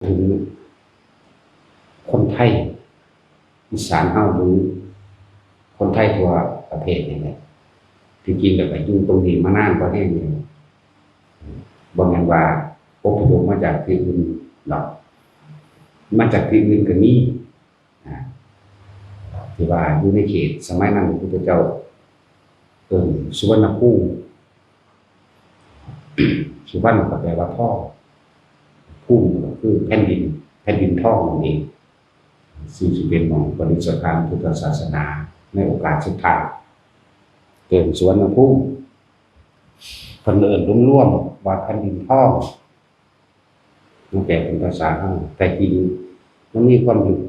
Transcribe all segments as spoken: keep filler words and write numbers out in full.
ถึงคนไทยอีสานเฮา หรือคนไทยทั่วประเทศนี่แหละ ที่จริงแล้วก็อยู่ตรงนี้มานานกว่าแฮงแล้ว บ่แม่นว่าอพยพมาจากที่อื่นดอก มาจากที่อื่นก็มี นะ ที่ว่าอยู่ในเขตสมัยนั้นพระพุทธเจ้าเอิ้นสุวรรณภูมิ สุวรรณก็แปลว่าทอง ภูมิก็คือแผ่นดิน แผ่นดินทองนั่นเอง ซึ่งสิเป็นหม่องประดิษฐานพุทธศาสนาในโอกาสสุดท้าย เอิ้นสุวรรณภูมิ เพิ่นเอิ้นรวมๆว่าแผ่นดินทอง มันแปลเป็นภาษาเฮา แต่จริงมันมีความลึก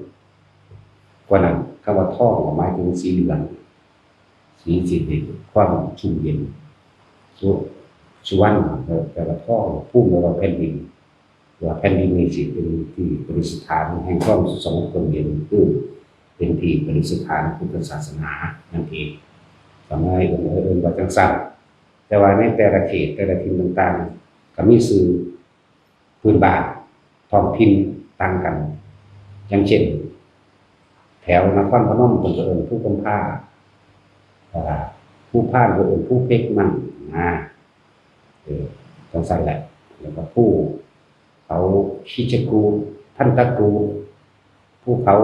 กว่านั้น คำว่าทองก็หมายถึงสีเหลือง สีสิเป็นความชุ่มเย็น สุ สุวรรณแปลว่าทอง ภูมิแปลว่าแผ่นดิน ว่าแผ่นดินนี้สิเป็นที่ประดิษฐานแห่งความสงบร่มเย็น คือเป็นที่ประดิษฐานพุทธศาสนานั่นเอง สมัยเอิ้น เอิ้นว่าจั่งซั้น แต่ว่าในแต่ละเขตแต่ละถิ่นต่างๆ ก็มีชื่อพื้นบ้านท้องถิ่นต่างกัน อย่างเช่น แถวนครพนมเพิ่นก็เอิ้นภูกำพร้า อ่า ภูพานก็เอิ้นภูเพกมั่งนะ เออ จั่งซั้นแหละ แล้วก็ภูเขาคิชกูฏ ทันตะกูฏ ภูเขา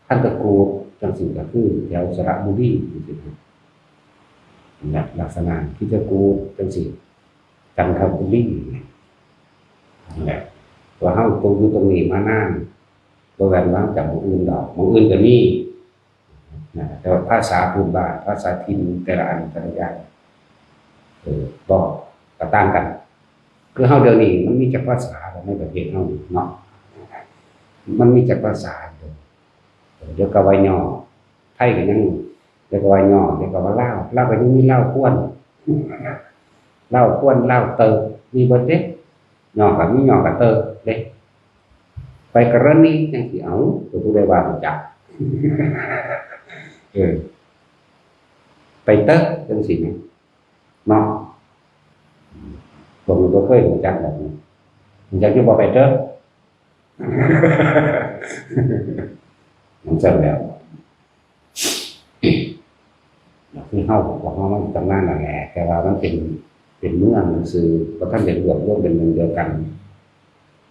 ทันตะกูฏ จั่งซี้ก็คือแถวสระบุรีจั่งซี้นะ ลักษณะคิชกูฏจั่งซี้ จันทบุรี นั่นแหละ ว่าเฮาตกอยู่ตรงนี้มานาน บ่แม่นว่าจากหม่องอื่นดอก หม่องอื่นก็มี นะ แต่ว่าภาษาพื้นบ้าน ภาษาถิ่นแต่ละอันแต่ละอย่าง เออ ก็ ก็ต่างกัน คือเฮาเดี๋ยวนี้มันมีจักภาษาในประเทศเฮานี่เนาะ มันมีจักภาษา เดี๋ยวก็ว่าย่อ ไทยก็ยัง เดี๋ยวก็ว่าย่อ เดี๋ยวก็ว่าลาว ลาวก็ยังมีลาวควร ลาวควร ลาวเติบ มีเบิดเด้ ย่อก็มีย่อก็เติบเด้ ไปกรณีจั่งซี้ เอ้า ก็ผู้ใดว่ารู้จัก เออ ไปเติบจั่งซี้นะ เนาะ ผมก็บ่เคยรู้จักแบบนี้ รู้จักอยู่บ่ไปเติบ มันจั่งแล้ว คือเฮา พวกเฮามันตำนานนั่นแหละ แต่ว่ามันเป็น เป็นเมืองซื่อ บ่ทันได้รวบรวมเป็นหนึ่งเดียวกัน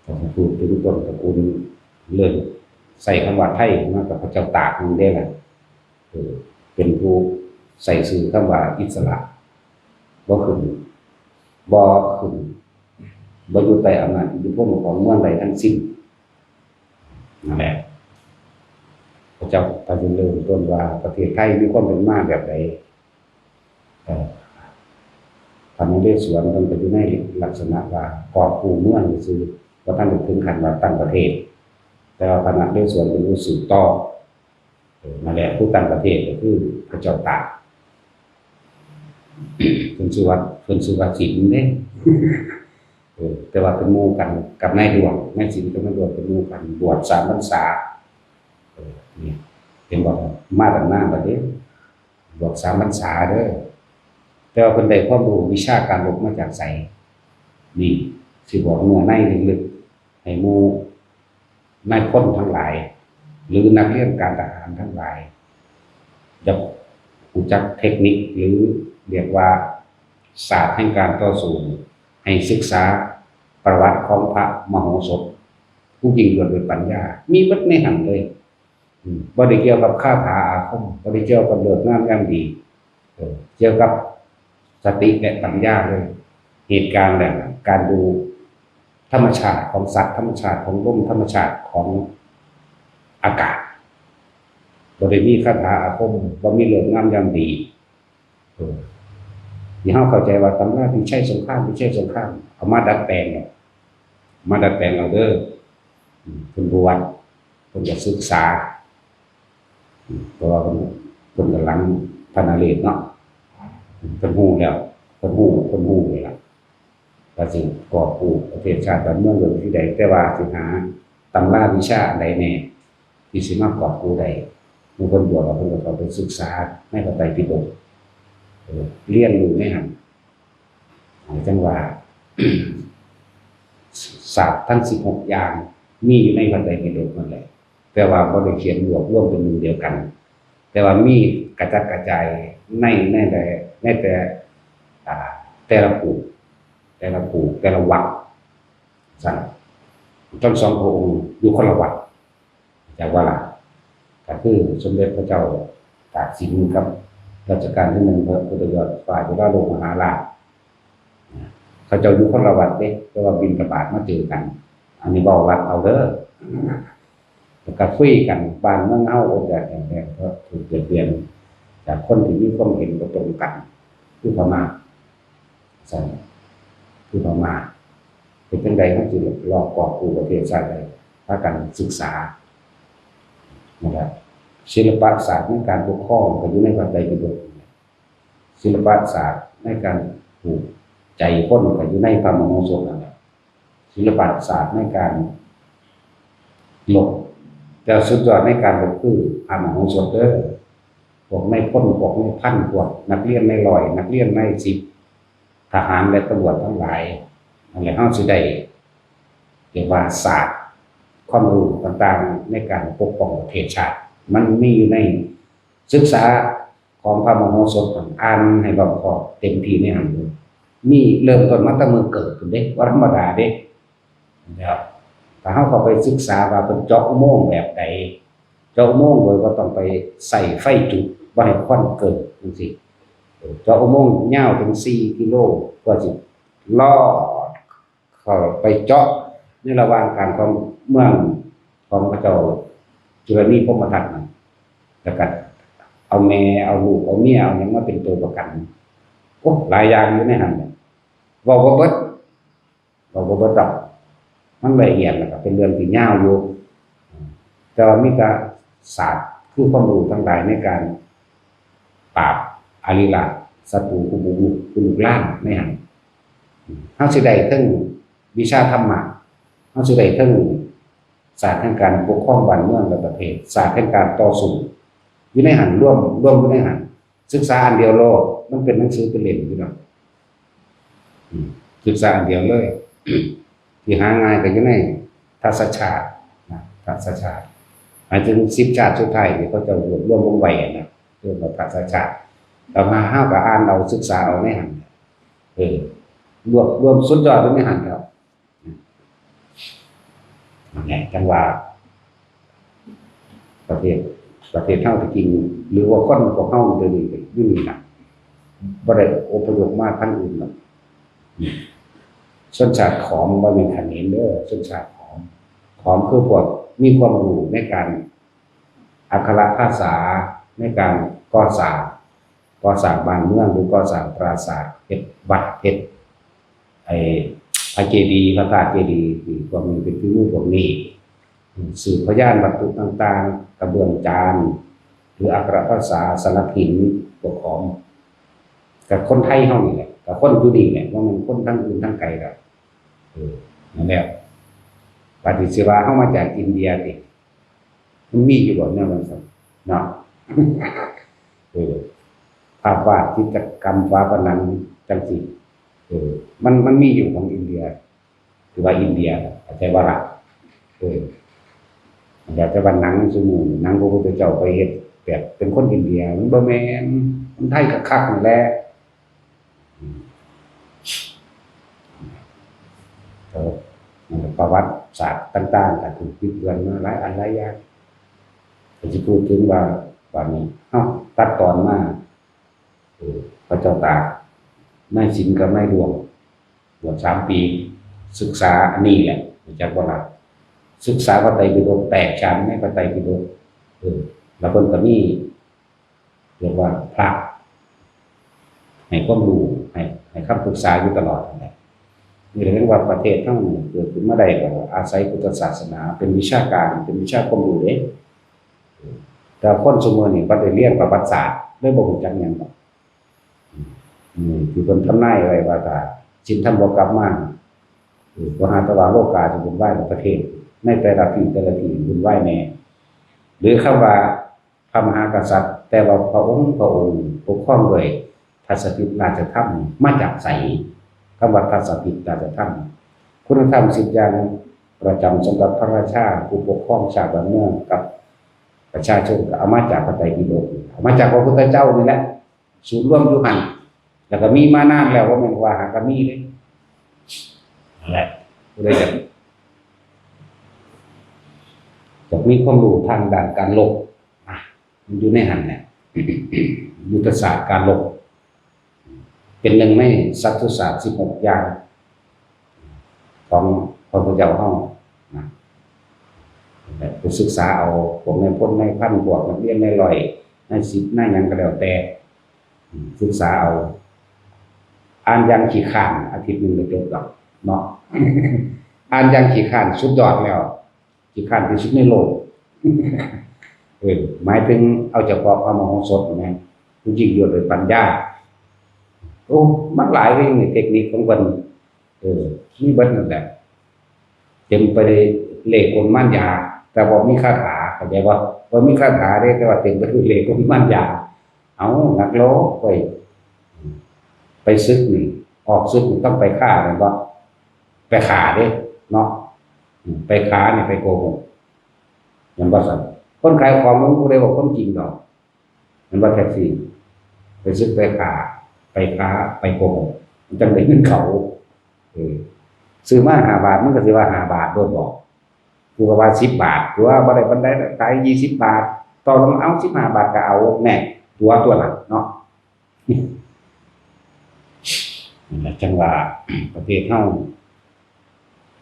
ถ้าพูดถึงต้นตระกูล เริ่มใช้คำว่าไทยมากับพระเจ้าตากนั่นเด้ล่ะ เออ เป็นผู้ใช้ชื่อคำว่าอิสระ บ่ขึ้น บ่ขึ้น บ่อยู่ใต้อำนาจอิทธิพลของเมืองใดทั้งสิ้น นั่นแหละ พระเจ้าตากจึงเริ่มต้นว่าประเทศไทยมีความเป็นมาแบบใด เอ่อ พระนเรศวรเพิ่นก็อยู่ในลักษณะว่ากอบกู้เมืองซื่อ บ่ทันได้ถึงขั้นว่าตั้งประเทศ แต่ว่าพระนเรศวรเป็นผู้สืบต่อ เออ นั่นแหละ ผู้ตั้งประเทศก็คือพระเจ้าตาก เพิ่นชื่อว่า เพิ่นชื่อว่าสินเด้ เออ แต่ว่าเป็นหมู่กันกับนายหลวง นายสินกับนายหลวงเป็นหมู่กัน บวชสามพรรษา เออ เนี่ย เห็นบ่ มาตั้งนานแล้วเด้ บวชสามพรรษาเด้อ แต่ว่าเพิ่นได้ความรู้วิชาการรบมาจากไส นี่ สิบอกเนื้อในลึกๆ ให้หมู่นายพลทั้งหลาย หรือนักเรียนการทหารทั้งหลาย อยากรู้จักเทคนิค หรือเรียกว่าศาสตร์แห่งการต่อสู้ ให้ศึกษาประวัติของพระมโหสถ ผู้ยิ่งยวดด้วยปัญญา มีเบิดในหั้นเลย อืม บ่ได้เกี่ยวกับคาถาอาคม บ่ได้เกี่ยวกับฤกษ์งามยามดี เออ เกี่ยวกับสติและปัญญาเลย เหตุการณ์แบบนั้น การดูธรรมชาติของสัตว์ ธรรมชาติของลม ธรรมชาติของอากาศ บ่ได้มีคาถาอาคม บ่มีฤกษ์งามยามดี เออ ที่เฮาเข้าใจว่าตำราพิชัยสงคราม พิชัยสงคราม เอามาดัดแปลงเอา มาดัดแปลงเอาเด้อ อืม เพิ่นบวช เพิ่นก็ศึกษา อืม เพราะว่าเพิ่น เพิ่นกำลังพระนเรศวรเนาะ เพิ่นฮู้แล้ว เพิ่นฮู้ เพิ่นฮู้นี่ล่ะ ว่าสิกอบกู้ประเทศชาติบ้านเมืองด้วยวิธีใด แต่ว่าสิหาตำราวิชาอันใดแน่ ที่สิมากอบกู้ได้ หมู่เพิ่นบวชแล้วเพิ่นก็เข้าไปศึกษาในพระไตรปิฎก เออ เรียนรู้ในหั้น จั่งว่า ศาสตร์ทั้งสิบหกอย่าง มีอยู่ในพระไตรปิฎกนั่นแหละ แต่ว่าบ่ได้เขียนรวบรวมเป็นหนึ่งเดียวกัน แต่ว่ามีกระจัดกระจายใน ในแต่ ในแต่ อ่า แต่ละผูก แต่ละผูก แต่ละวรรค ซั่น ทั้งสองพระองค์อยู่คนละวัด จากว่าล่ะ ก็คือสมเด็จพระเจ้าตากสินกับรัชกาลที่หนึ่ง พระพุทธยอดฟ้าจุฬาโลกมหาราช เขาเจ้าอยู่คนละวัดเด้ แต่ว่าบิณฑบาตมาเจอกัน อันนี้เว้าวัดเอาเด้อ แล้วก็คุยกัน บ้านเมืองเฮาอดอยากแห้งแล้ง เพราะถูกเบียดเบียนจากคนที่มีความเห็นบ่ตรงกัน คือพม่า ซั่น คือพม่า เป็นจั่งใด๋มันสิลอกกอบกู้ประเทศชาติได้ พากันศึกษา นะครับ ศิลปศาสตร์ในการปกครองก็อยู่ในพระไตรปิฎก ศิลปศาสตร์ในการผูกใจคนก็อยู่ในพระมโหสถนั่นแหละ ศิลปศาสตร์ในการรบ แต่สุดยอดในการรบคือพระมโหสถเด้อ พวกนายพล พวกนายพัน พวกนักเรียนนายร้อย นักเรียนนายสิบ ทหารและตำรวจทั้งหลาย นั่นแหละ เฮาสิได้เรียกว่าศาสตร์ ความรู้ต่างๆ ในการปกป้องประเทศชาติ มันมีอยู่ในศึกษาของพระมโหสถ อ่านให้รอบคอบเต็มที่ในหั้นเลย นี่เริ่มต้นมาตั้งแต่มื้อเกิดพู้นเด้ บ่ธรรมดาเด้ นะครับ ถ้าเฮาเข้าไปศึกษาว่าเพิ่นเจาะอุโมงค์แบบใด เจาะอุโมงค์โดยบ่ต้องไปใช้ไฟจุด บ่ให้ควันเกิดจั่งซี้ เออ เจาะอุโมงค์ยาวถึงสี่กิโล กว่าสิลอดเข้าไปเจาะในระหว่างกลางของเมืองของพระเจ้าจุลนีพรหมทัตนั่น แล้วก็เอาแม่ เอาลูก เอาเมีย เอาหยังมาเป็นตัวประกัน โอ้ หลายอย่างอยู่ในหั้นน่ะ เว้าบ่เบิด เว้าบ่เบิดดอก มันละเอียดแล้วก็เป็นเรื่องที่ยาวอยู่ แต่ว่ามีแต่ศาสตร์คือความรู้ทั้งหลายในการปราบอริราชศัตรูผู้บุกรุก ผู้ลุกรานในหั้น เฮาสิได้เทิงวิชาธรรมะ เฮาสิได้เทิงศาสตร์แห่งการปกครองบ้านเมืองและประเทศ ศาสตร์แห่งการต่อสู้ อยู่ในหั้น รวม รวมอยู่ในหั้น ศึกษาอันเดียวโลด มันเป็นหนังสือเป็นเล่มอยู่ดอก อืม ศึกษาอันเดียวเลย ที่หาง่ายก็อยู่ในทัศชาตินะ ทัศชาติ หมายถึงสิบชาติสุดท้ายที่เขาเจ้ารวบรวมลงไว้นะ เรียกว่าทัศชาติ แล้วมาเฮาก็อ่านเอา ศึกษาเอาในหั้น เออ รวบรวมสุดยอดอยู่ในหั้นครับ นั่นแหละ จั่งว่า ประเทศ ประเทศเฮาที่จริง หรือว่าคนพวกเฮาเดี๋ยวนี้อยู่นี่ล่ะ บ่ได้อพยพมาทางอื่นหรอก ชนชาติขอมบ่แม่นเขมรเด้อ ชนชาติขอม ขอมคือพวกมีความรู้ในการอักขระภาษา ในการก่อสร้าง ก่อสร้างบ้านเมือง หรือก่อสร้างปราสาท เฮ็ดวัด เฮ็ด ไอ้พระเจดีย์ พระธาตุเจดีย์ ที่พวกนี้เป็นฝีมือพวกนี้ อืม สืบพยานวัตถุต่างๆ กระเบื้องจาน หรืออักขระภาษา สลักหิน พวกขอม กับคนไทยเฮานี่แหละ กับคนอยู่นี่แหละ บ่แม่นคนทางอื่นทางไกลดอก เออ นั่นแหละ ปฏิเสธว่าเฮามาจากอินเดียติ มันมีอยู่บ่แนวนั้นซั่น เนาะ เออ ภาพวาด จิตรกรรมฝาผนังจั่งซี้ เออ มัน มันมีอยู่ของอินเดีย ถือว่าอินเดีย เข้าใจบ่ล่ะ เออ แล้วแต่ว่าหนังซุมื้อนี้ หนังพระพุทธเจ้าไปเฮ็ดแบบเป็นคนอินเดีย มันบ่แม่น คนไทยคักๆ นั่นแหละ อืม เออ นั่นแหละ ประวัติศาสตร์ต่างๆ ก็ถูกบิดเบือนมาหลายอันหลายอย่าง ก็สิพูดถึงว่า บัดนี้ เอ้า ตัดตอนมา เออ พระเจ้าตาก นายสิงห์กับนายดวง บวชสามปี ศึกษาอันนี้แหละ รู้จักบ่ล่ะ ศึกษาพระไตรปิฎก แตกฉานในพระไตรปิฎก เออ แล้วเพิ่นก็มี เรียกว่าพระ ให้ความรู้ ให้ ให้คำปรึกษาอยู่ตลอดนั่นแหละ นี่แหละเรียกว่าประเทศเฮานี่เกิดขึ้นมาได้ก็อาศัยพุทธศาสนา เป็นวิชาการ เป็นวิชาความรู้เด้ แต่คนซุมื้อนี้บ่ได้เรียนประวัติศาสตร์ เลยบ่รู้จักหยังดอก อืม ที่เพิ่นทำนายไว้ว่าถ้าศีลธรรมบ่กลับมา เออ บ่หาแต่ว่าโลกาสิวุ่นวายในประเทศ ในแต่ละที่แต่ละที่วุ่นวายแน่ หรือคำว่าพระมหากษัตริย์ แต่ว่าพระองค์ พระองค์ปกครองด้วยทัศถิตราชธรรม มาจากไส คำว่าทัศถิตราชธรรม คุณธรรมสิบอย่างประจำสำหรับพระราชาผู้ปกครองชาติบ้านเมืองกับประชาชนก็เอามาจากพระไตรปิฎก เอามาจากพระพุทธเจ้านี่แหละ ศูนย์รวมอยู่หั่น แล้วก็มีมานานแล้ว บ่แม่นว่าหากะมีเด้ นั่นแหละ ผู้ใดอยาก อยากมีความรู้ทางด้านการรบ อ่ะ มันอยู่ในหั่นแหละ ยุทธศาสตร์การรบ เป็นหนึ่งในสัตตุศาสตร์สิบหกอย่าง ของพระพุทธเจ้าเฮานะ ไปศึกษาเอา พวกนายพลนายพัน พวกนักเรียนนายร้อย นายสิบ นายหยังก็แล้วแต่ ศึกษาเอา อ่านอย่างขี้คร้าน อาทิตย์หนึ่งก็จบดอกเนาะ อ่านอย่างขี้คร้าน สุดยอดแล้ว ขี้คร้านที่สุดในโลก เออ หมายถึงเอาเฉพาะพระมโหสถนะ ผู้ยิ่งยวดด้วยปัญญา โอ้ มันหลายเรื่องในเทคนิคของเพิ่น เออ มีเบิดนั่นแหละ เต็มไปด้วยเลขกลมารยา แต่บ่มีคาถา เข้าใจบ่ บ่มีคาถาเด้ แต่ว่าเต็มไปด้วยเลขกลมารยา เอา นักรบเว้ย ไปศึกนี่ ออกศึกนี่ต้องไปฆ่าแม่นบ่ ไปฆ่าเด้ เนาะ อืม ไปฆ่านี่ไปโกหก แม่นบ่ซั่น คนขายของมันบ่ได้เว้าความจริงดอก แม่นบ่ แท็กซี่ ไปศึกไปฆ่า ไปฆ่า ไปโกหก มันจั่งได้เงินเขา เออ ซื้อมาห้าบาท มันก็สิว่าห้าบาทโลดบ่ กูก็ว่าสิบบาท ตัวบ่ได้ปานใด ขายยี่สิบบาท ต่อรอง เอาสิบห้าบาทก็เอา แน่ ตัว ตัวละเนาะ นั่นแหละ จั่งว่า ประเทศเฮา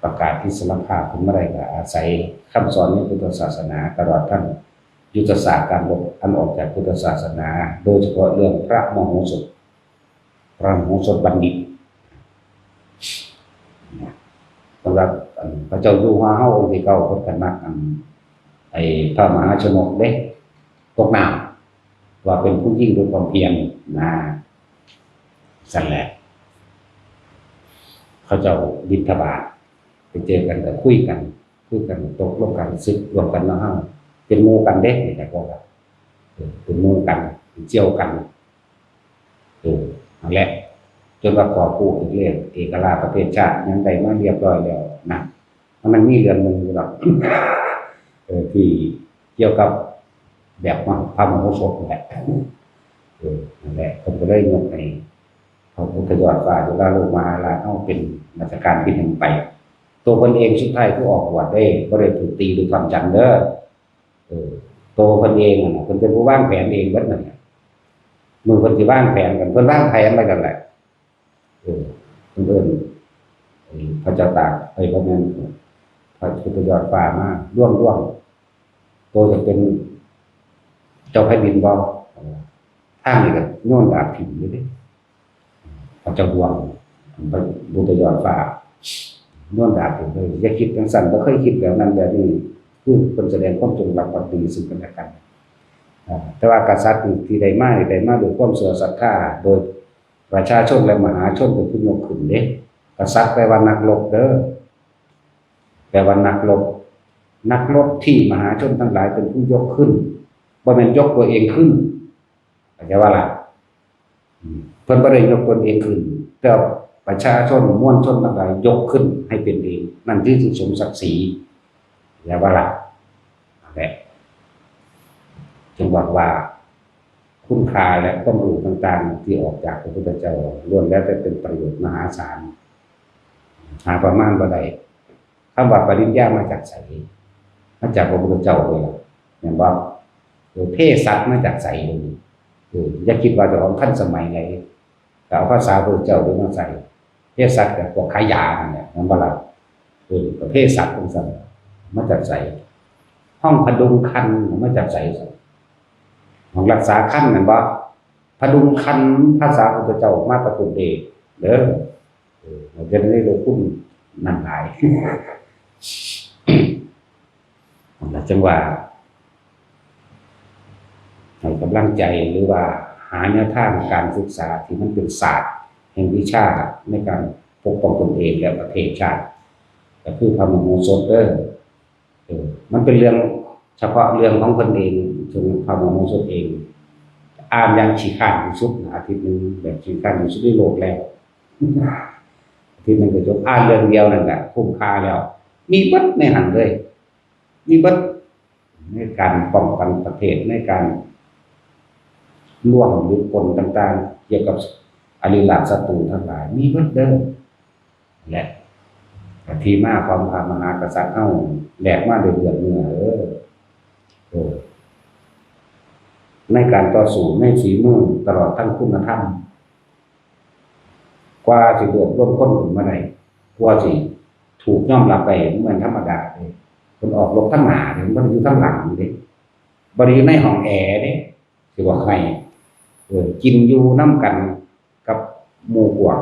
ประกาศอิสรภาพขึ้นมาได้ก็อาศัยคำสอนในพุทธศาสนา ตลอดทั้งยุทธศาสตร์การรบอันออกจากพุทธศาสนา โดยเฉพาะเรื่องพระมโหสถ พระมโหสถบัณฑิต สำหรับ อัน พระเจ้าอยู่หัวเฮาองค์ที่เก้า เพิ่นก็มัก อัน ไอ้พระมหาชนกเด้ ตกน้ำ ว่าเป็นผู้ยิ่งด้วยความเพียรนะ ซั่นแหละ เขาเจ้าบิณฑบาต ไปเจอกันก็คุยกัน คุยกัน ตกลงกัน ศึกร่วมกันเนาะเฮา เป็นหมู่กันเด้ นี่แหละ พวกเรา เออ เป็นหมู่กัน เป็นเสี่ยวกัน เออ นั่นแหละ จนว่ากอบกู้เอกราช เอกราชประเทศชาติ ยังได้มาเรียบร้อยแล้วนะ มันยังมีเรื่องหนึ่งอยู่ดอก เออ ที่เกี่ยวกับแบบพระมโหสถนั่นแหละ เออ นั่นแหละ เพิ่นก็เลยยกให้พระพุทธยอดฟ้าจุฬาโลกมหาราชเฮาเป็นรัชกาลที่หนึ่งไป ตัวเพิ่นเองสุดท้ายผู้ออกบวชเด้ บ่ได้ถูกตีด้วยท่อนจันทร์เด้อ เออ ตัวเพิ่นเองนั่นน่ะ เพิ่นเป็นผู้วางแผนเองเบิดนั่นแหละ มื้อเพิ่นสิวางแผนกัน เพิ่นวางแผนไว้นั่นแหละ เออ เพิ่นเอิ้น เอ่อ พระเจ้าตาก เอ้ย บ่แม่น พระพุทธยอดฟ้ามา ล่วง ล่วง โตจะเป็นเจ้าแผ่นดินบ่ ทางนี้ก็โยนดาบถิ่มอยู่เด้ พระเจ้าดวง พระพุทธยอดฟ้า โยนดาบถิ่มเลย อย่าคิดจังซั่น บ่เคยคิดแบบนั้นแบบนี้ คือเพิ่นแสดงความจงรักภักดีซึ่งกันและกัน อ่า แต่ว่ากษัตริย์นี่ที่ได้มานี่ได้มาด้วยความเชื่อศรัทธา โดยประชาชนและมหาชนเป็นผู้ยกขึ้นเด้ กษัตริย์แปลว่านักรบเด้อ แปลว่านักรบ นักรบที่มหาชนทั้งหลายเป็นผู้ยกขึ้น บ่แม่นยกตัวเองขึ้น เข้าใจว่าล่ะ อืม เพิ่นบ่ได้ยกตนเองขึ้น แต่ประชาชนมวลชนทั้งหลายยกขึ้นให้เป็นเอง นั่นจึงสิสมศักดิ์ศรี เข้าใจว่าล่ะ นั่นแหละ จึงบอกว่า คุณค่าและความรู้ต่างๆ ที่ออกจากพระพุทธเจ้า ล้วนแล้วแต่เป็นประโยชน์มหาศาล หาประมาณบ่ได้ คำว่าปริญญามาจากไส มาจากพระพุทธเจ้าเลยล่ะ แม่นบ่ เออ เภสัชมาจากไสเลย เออ อย่าคิดว่าเจ้าของทันสมัยได๋ ก็เอาภาษาพระพุทธเจ้าเลยมาใส่ เภสัชก็พวกขายยานั่นแหละ แม่นบ่ล่ะ เออ ก็เภสัชจังซั่น มาจากไส ห้องพดุงครรภ์มาจากไส ห้องรักษาครรภ์แม่นบ่ พดุงครรภ์ภาษาพุทธเจ้ามาแต่พุ้นเด้ เด้อ เออ เดี๋ยวนี้เราคุ้นนั่นหลาย นั่นล่ะ จั่งว่า ให้กำลังใจหรือว่าหาแนวทางการศึกษาที่มันเป็นศาสตร์แห่งวิชาในการปกป้องตนเองและประเทศชาติ ก็คือพระมโหสถเด้อ เออ มันเป็นเรื่องเฉพาะเรื่องของเพิ่นเอง ถึงพระมโหสถเอง อ่านอย่างขี้คร้านที่สุดนะ อาทิตย์หนึ่งแบบขี้คร้านที่สุดในโลกแล้ว ที่มันกระจบอ่านเรื่องเดียวนั่นแหละคุ้มค่าแล้ว มีเบิดในหันเลย มีเบิดในการป้องกันประเทศ ในการล่วงหรือปล้นต่างๆ เกี่ยวกับอริราชศัตรูทั้งหลาย มีเบิดเด้อ และที่มาของพระมหากษัตริย์เฮาแหลกมาด้วยเลือดเนื้อเออเออในการต่อสู้ในฝีมือตลอดทั้งคุณธรรม กว่าสิรวบรวมคนขึ้นมาได้ กว่าสิถูกยอมรับได้มันธรรมดาเลยคนออกรบทั้งหน้าเลยมันอยู่ทั้งหลังเลยบริอยู่ในห้องแอร์เนี่ยสิบอกให้เออกินอยู่น้ำกันกับหมู่พวก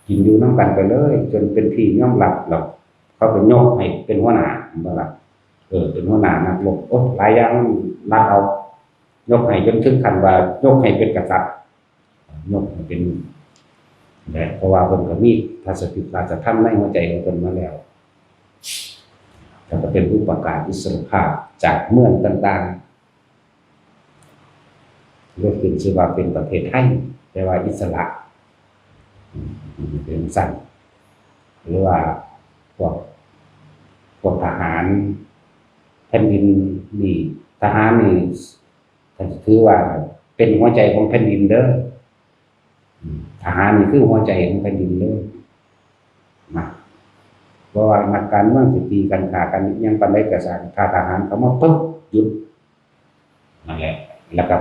กินอยู่น้ำกันไปเลย จนเป็นที่ยอมรับแล้วเขาก็ยกให้เป็นหัวหน้าเห็นบ่ล่ะเออเป็นหัวหน้านักรบโอ้หลายอย่างรัฐเอายกให้จนถึงขั้นว่ายกให้เป็นกษัตริย์ ยกให้เป็นและเพราะว่าเพิ่นก็มีพระสถิตราชธรรมในหัวใจของเพิ่นมาแล้วแล้วก็เป็นผู้ประกาศอิสรภาพจากเมืองต่างๆเรียกขึ้นชื่อว่าเป็นประเทศไทยแต่ว่าอิสระเป็นสั้นหรือว่าพวกพวกทหารแผ่นดินนี่ทหารนี่ ก็ถือว่าเป็นหัวใจของแผ่นดินเด้อทหารนี่คือหัวใจของแผ่นดินเด้อนะเพราะว่านักการเมืองสิตีกันฆ่ากันยังปันได้กระสานถ้าทหารเขามาปุ๊บหยุดนั่นแหละแล้วก็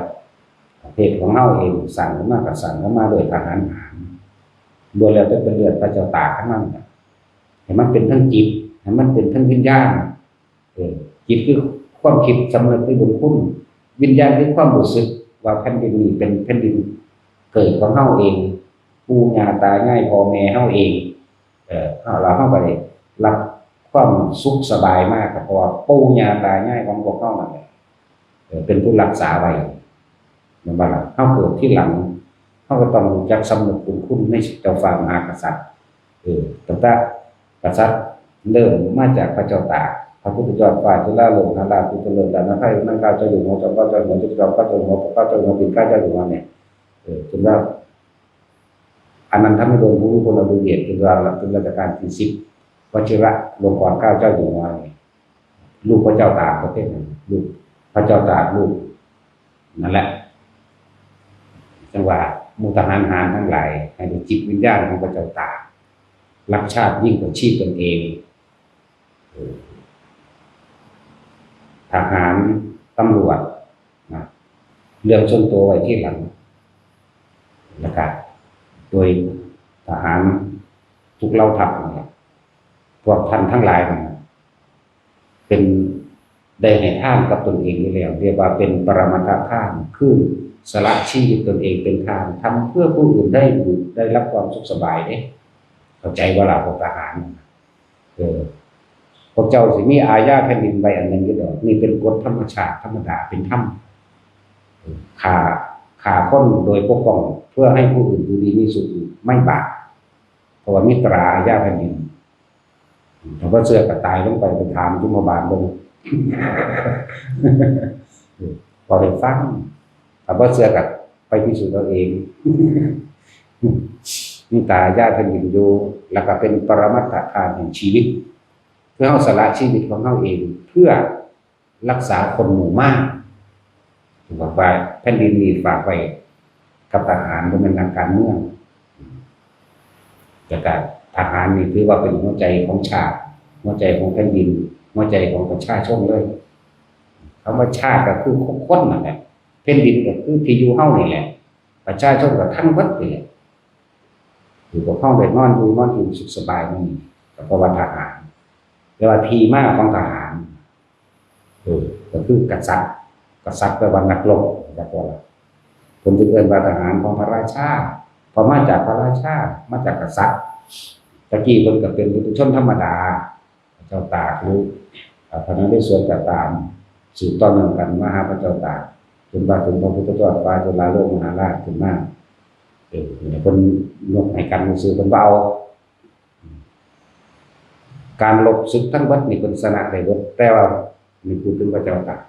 ประเทศของเราเองสั่งมากระสั่งมาโดยทหารหารโดยแล้วเป็นเลือดพระเจ้าตากทั้งนั้นให้มันเป็นทั้งจิตให้มันเป็นทั้งวิญญาณ เออจิตคือความคิดสำนึกในบุญคุณวิญญาณคือความรู้สึกว่าแผ่นดินนี้เป็นแผ่นดินเกิดของเฮาเองปู่ย่าตายายพ่อแม่เฮาเองเออเฮาเราเฮาก็ได้รับความสุขสบายมากเพราะว่าปู่ย่าตายายของพวกเฮานั่นแหละเออเป็นผู้รักษาไว้นั่นบ่ล่ะเฮาเกิดที่หลังเฮาก็ต้องรู้จักสำนึกบุญคุณในเจ้าฟ้ามหากษัตริย์เออตั้งแต่ กษัตริย์เริ่มมาจากพระเจ้าตากพระพุทธเจ้าฝ่ายจุฬาโลกนาราชผู้เจริญดานาไทยนั่งก้าวเจ้าอยู่หัวจอมก้าวเจ้าหัวจุดจอมก้าวเจ้าหัวปกเก้าเจ้าหัวปิ่นเก้าเจ้าอยู่หัวเนี่ยเออจนว่าอันนั้นทำให้โดนผู้มีคนเอาดูเบียดจนว่าจนรัชกาลที่สิบวชิระลงกรณ์เก้าเจ้าอยู่หัวเนี่ยลูกพระเจ้าตากประเทศนั้นลูกพระเจ้าตากลูกนั่นแหละจังหวะมูทหารหารทั้งหลายให้ได้จิตวิญญาณของพระเจ้าตาก รักชาติยิ่งกว่าชีพตนเอง ทหารตำรวจนะเรื่องส่วนตัวไว้ที่หลังนะครับโดยทหารทุกเหล่าทัพนะครับพวกท่านทั้งหลายนะเป็นได้ให้ทานกับตนเองอยู่แล้วเรียกว่าเป็นปรมัตถทานคือสละชีวิตตนเองเป็นทานทำเพื่อผู้อื่นได้อยู่ได้รับความสุขสบายเด้เข้าใจว่าล่ะพวกทหาร เออพวกเจ้าสิมีอาญาแผ่นดินไว้อันหนึ่งอยู่ดอกนี่เป็นกฎธรรมชาติธรรมดาเป็นธรรมเออฆ่าฆ่าคนโดยปกป้องเพื่อให้ผู้อื่นอยู่ดีมีสุขไม่บาปเพราะว่ามีตราอาญาแผ่นดินถ้าว่าเชื่อก็ตายลงไปไปถามจุมพบาลลงเออพอได้ฟังถ้าว่าเชื่อก็ไปพิสูจน์เอาเอง มีตายาเป็นวิญญูแล้วก็เป็นปรมัตถทานแห่งชีวิตคือเฮาสละชีวิตของเฮาเองเพื่อรักษาคนหมู่มากบอกว่าแผ่นดินนี้ฝากไว้กับทหารบ่แม่นนักการเมืองแต่ก็ทหารนี่ถือว่าเป็นหัวใจของชาติ หัวใจของแผ่นดิน หัวใจของประชาชนเลยคำว่าชาติก็คือคนนั่นแหละแผ่นดินก็คือที่อยู่เฮานี่แหละประชาชนก็ทั้งหมดนี่แหละ อยู่กับห้องได้นอนอยู่นอนกินสุขสบายนี่ก็เพราะว่าทหารแต่ว่าที่มาของทหารเออก็คือกษัตริย์กษัตริย์แปลว่านักรบนะพวกเราผมจึงเอิ้นว่าทหารของพระราชาเพราะมาจากพระราชามาจากกษัตริย์ตะกี้เพิ่นก็เป็นปุถุชนธรรมดา พระเจ้าตากหรืออ่าพระนเรศวรก็ตามสืบต่อเนื่องกันมาหาพระเจ้าตากจนว่าถึงพระพุทธเจ้าฟ้าจุฬาโลกมหาราชขึ้นมาเออเนี่ยเพิ่นยกให้กันซื่อเพิ่นบ่เอาการลบศึกทั้งหมดนี่เพิ่นชนะได้หมดแต่ว่านี่พูดถึงพระเจ้าตาก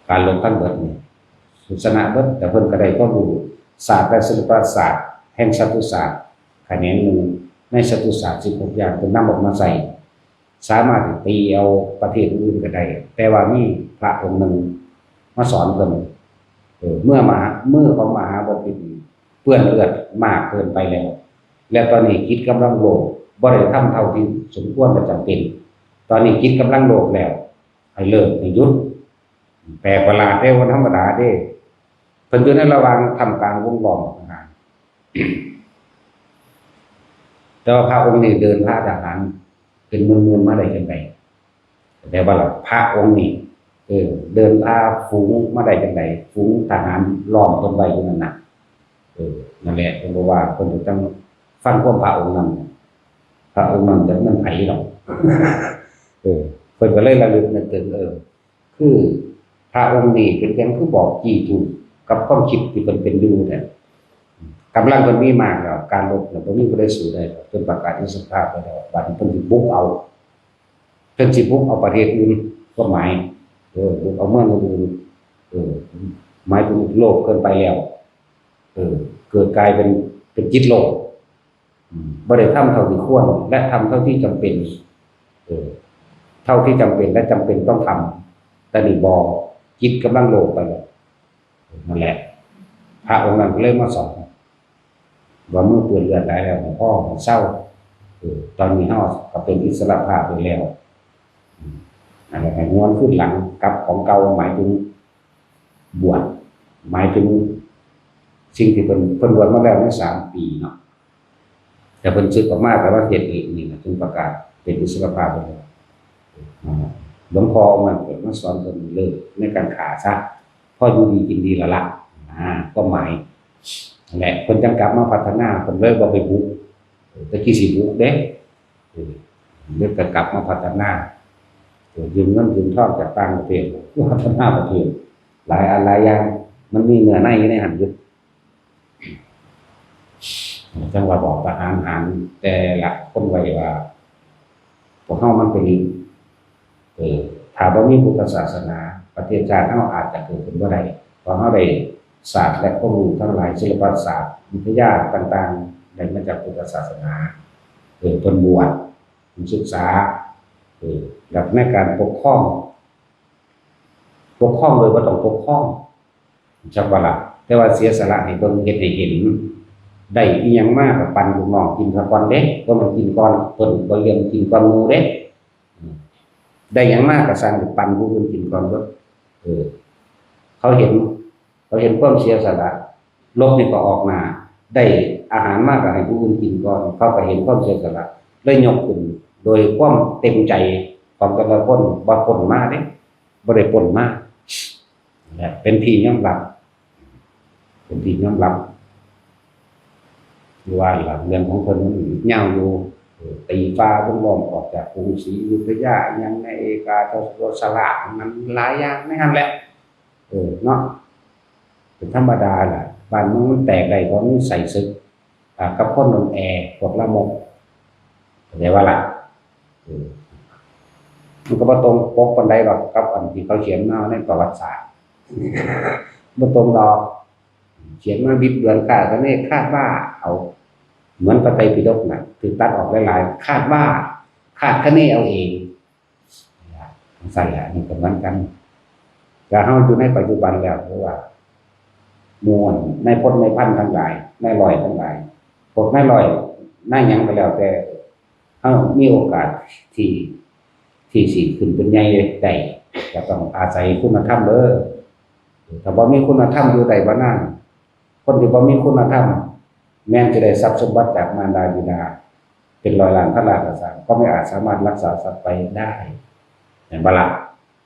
การลบทั้งหมดนี่ชนะหมดแต่เพิ่นก็ได้ความรู้ศาสตร์และศิลปศาสตร์แห่งสัตตุศาสตร์ แขนงหนึ่งในจตุศาสตร์สิบหกอย่าง เพิ่นนำออกมาใช้ สามารถตีเอาประเทศอื่นก็ได้ แต่ว่ามีพระองค์หนึ่งมาสอนเพิ่น เออ เมื่อมหา มือของมหาบพิตรนี่เปื้อนเลือดมากเกินไปแล้ว และตอนนี้จิตกำลังโลภ บ่ได้ทำเท่าที่สมควรและจำเป็น ตอนนี้จิตกำลังโลภแล้ว ให้เลิก ให้หยุด แปลกประหลาดเด้ บ่ธรรมดาเด้ เพิ่นอยู่ในระหว่างท่ามกลางวงล้อมของทหาร แต่ว่าพระองค์นี่เดินพาทหารเป็นหมื่นๆมาได้จังใด แต่ว่าล่ะ พระองค์นี่ เออ เดินพาฝูงมาได้จังใด ฝูงทหารล้อมเพิ่นไว้อยู่นั่นน่ะ เออ นั่นแหละ เพิ่นบอกว่าเพิ่นจะต้องฟังความพระองค์นั้น พระองค์นั้นจะแม่นไผดอก เออ เพิ่นก็เลยระลึกนึกถึง เออ คือพระองค์นี้เป็นเพียงผู้บอกจี้ถูกกับความคิดที่เพิ่นเป็นอยู่แท้ กำลังเพิ่นมีมากแล้ว การรบเนี่ยบ่มีผู้ใดสู้ได้ดอก เพิ่นประกาศอิสรภาพไปแล้ว บัดนี้เพิ่นสิบุกเอา เพิ่นสิบุกเอาประเทศอื่น ก็หมาย เออ บุกเอาเมืองอื่น เออ หมายถึงโลภเกินไปแล้ว เออ เกิดกลายเป็น เป็นจิตโลภ อืม บ่ได้ทำเท่าที่ควร และทำเท่าที่จำเป็น เออ เท่าที่จำเป็นและจำเป็นต้องทำ แต่นี่บ่ จิตกำลังโลภไปแล้ว นั่นแหละ พระองค์นั้นก็เลยมาสอน ว่ามือเปื้อนเลือดหลายแล้ว พอ เซา เออ ตอนนี้เฮาก็เป็นอิสรภาพไปแล้ว อืม นั่นแหละ ให้หวนคืนหลังกลับของเก่า หมายถึงบวช หมายถึงสิ่งที่เพิ่น เพิ่นบวชมาแล้วในสามปีเนาะ แต่เพิ่นสึกออกมาก็มาเฮ็ดเองนี่นะ เพิ่นประกาศเป็นอิสรภาพไปแล้ว อ่า หลวงพ่อองค์นั้นเพิ่นมาสอนเพิ่นเลิกในการฆ่าซะ พออยู่ดีกินดีแล้วล่ะ อ่า ความหมาย นั่นแหละ เพิ่นจั่งกลับมาพัฒนา เพิ่นเลยบ่ไปบุก เออ แต่กี้สิบุกเด้ เออ เพิ่นก็กลับมาพัฒนา เออ ยืมเงินยืมทองจากต่างประเทศ พัฒนาประเทศ หลายอันหลายอย่าง มันมีเนื้อในอยู่ในหั้นอยู่ จั่งว่าบอกทหารหารแต่ละคนไว้ว่า พวกเฮามันเป็น เออ ถ้าบ่มีพุทธศาสนา ประเทศชาติเฮาอาจจะเกิดขึ้นบ่ได้ เพราะเฮาได้ศาสตร์และความรู้ทั้งหลาย ศิลปศาสตร์ วิทยาต่างๆ ได้มาจากพุทธศาสนา เออ เพิ่นบวช เพิ่นศึกษา เออ หลักในการปกครอง ปกครองโดยบ่ต้องปกครอง จักว่าล่ะ แต่ว่าเสียสละให้เบิ่ง เฮ็ดให้เห็น ได้อิหยังมาก็ปันลูกน้องกินซะก่อนเด้ บ่แม่นกินก่อนเพิ่น บ่เยี่ยมกินก่อนหมู่เด้ อืม ได้หยังมาก็สั่งปันผู้อื่นกินก่อนเบิด เออ เขาเห็น เขาเห็นความเสียสละ รบนี่ก็ออกหน้า ได้อาหารมาก็ให้ผู้อื่นกินก่อน เขาก็เห็นความเสียสละ เลยยกขึ้นโดยความเต็มใจของแต่ละคน บ่ปล้นมาเด้ บ่ได้ปล้นมา และเป็นที่ยอมรับ เป็นที่ยอมรับ คือว่าล่ะ เรื่องของเพิ่นมันยาวอยู่ เออ ตีฟ้าเพิ่นล้อมออกจากกรุงศรีอยุธยา หยังในเอกาทศรถสลาก มันหลายอย่างในหั้นแหละ เออ เนาะ เป็นธรรมดาล่ะ บ้านเมืองมันแตกได้เพราะมันใส่ศึก อ่า กับคนอ่อนแอ พวกลามก เข้าใจว่าล่ะ เออ มันก็บ่ตรงปกปานใดดอก กับอันที่เขาเขียนมาในประวัติศาสตร์ บ่ตรงดอก เขียนมาบิดเบือนคาดคะเน คาดว่าเอา เหมือนพระไตรปิฎกน่ะ ถูกตัดออกหลายๆ คาดว่า คาดคะเนเอาเอง จั่งซั้นแหละ อันนี้ก็เหมือนกัน แต่เฮาอยู่ในปัจจุบันแล้ว เพราะว่า หมู่นายพลนายพันทั้งหลาย นายร้อยทั้งหลาย พวกนายร้อย นายหยังก็แล้วแต่ เฮามีโอกาสที่ ที่สิขึ้นเป็นใหญ่ได้ ก็ต้องอาศัยคุณธรรมเด้อ ถ้าบ่มีคุณธรรมอยู่ได้บ่นาน คนที่บ่มีคุณธรรม แม้นจะได้ทรัพย์สมบัติจากมารดาบิดา เป็นร้อยล้านพันล้านก็ตาม ก็ไม่อาจสามารถรักษาทรัพย์ไว้ได้ แม่นบ่ล่ะ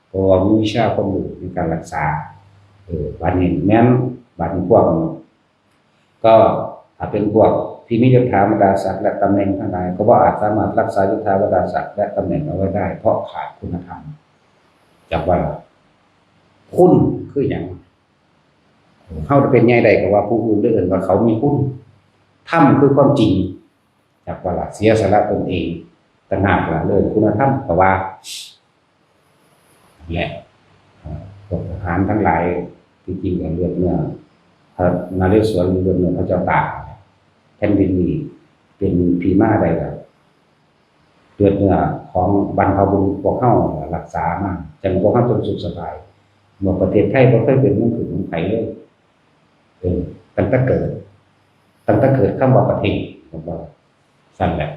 เพราะว่ามีวิชาความรู้ในการรักษา เออ บัดนี้แม่น บัดนี้พวก ก็ถ้าเป็นพวกที่มียศถาบรรดาศักดิ์และตำแหน่งทั้งหลาย ก็บ่อาจสามารถรักษายศถาบรรดาศักดิ์และตำแหน่งเอาไว้ได้ เพราะขาดคุณธรรม จักว่าล่ะ คุณคือหยัง เฮาเป็นใหญ่ได้ก็ว่าผู้อื่นเอิ้นว่าเขามีคุณ ธรรมคือความจริง จักว่าล่ะ เสียสละตนเองต่างหากล่ะ เอิ้นคุณธรรม เพราะว่า และ เอ่อ พวกทหารทั้งหลาย ที่จริงก็เลือดเนื้อพระนเรศวร เลือดเนื้อพระเจ้าตาก แผ่นดินนี้ เป็นที่มาได้ก็เลือดเนื้อของบรรพบุรุษพวกเฮารักษามา จั่งพวกเฮาจั่งสุขสบาย เมื่อประเทศไทยบ่เคยเป็นเมืองขึ้นเมืองไผเลย เออ ตั้งแต่เกิด ตั้งแต่เกิดคำว่าประเทศ ผมว่าซั่นแหละ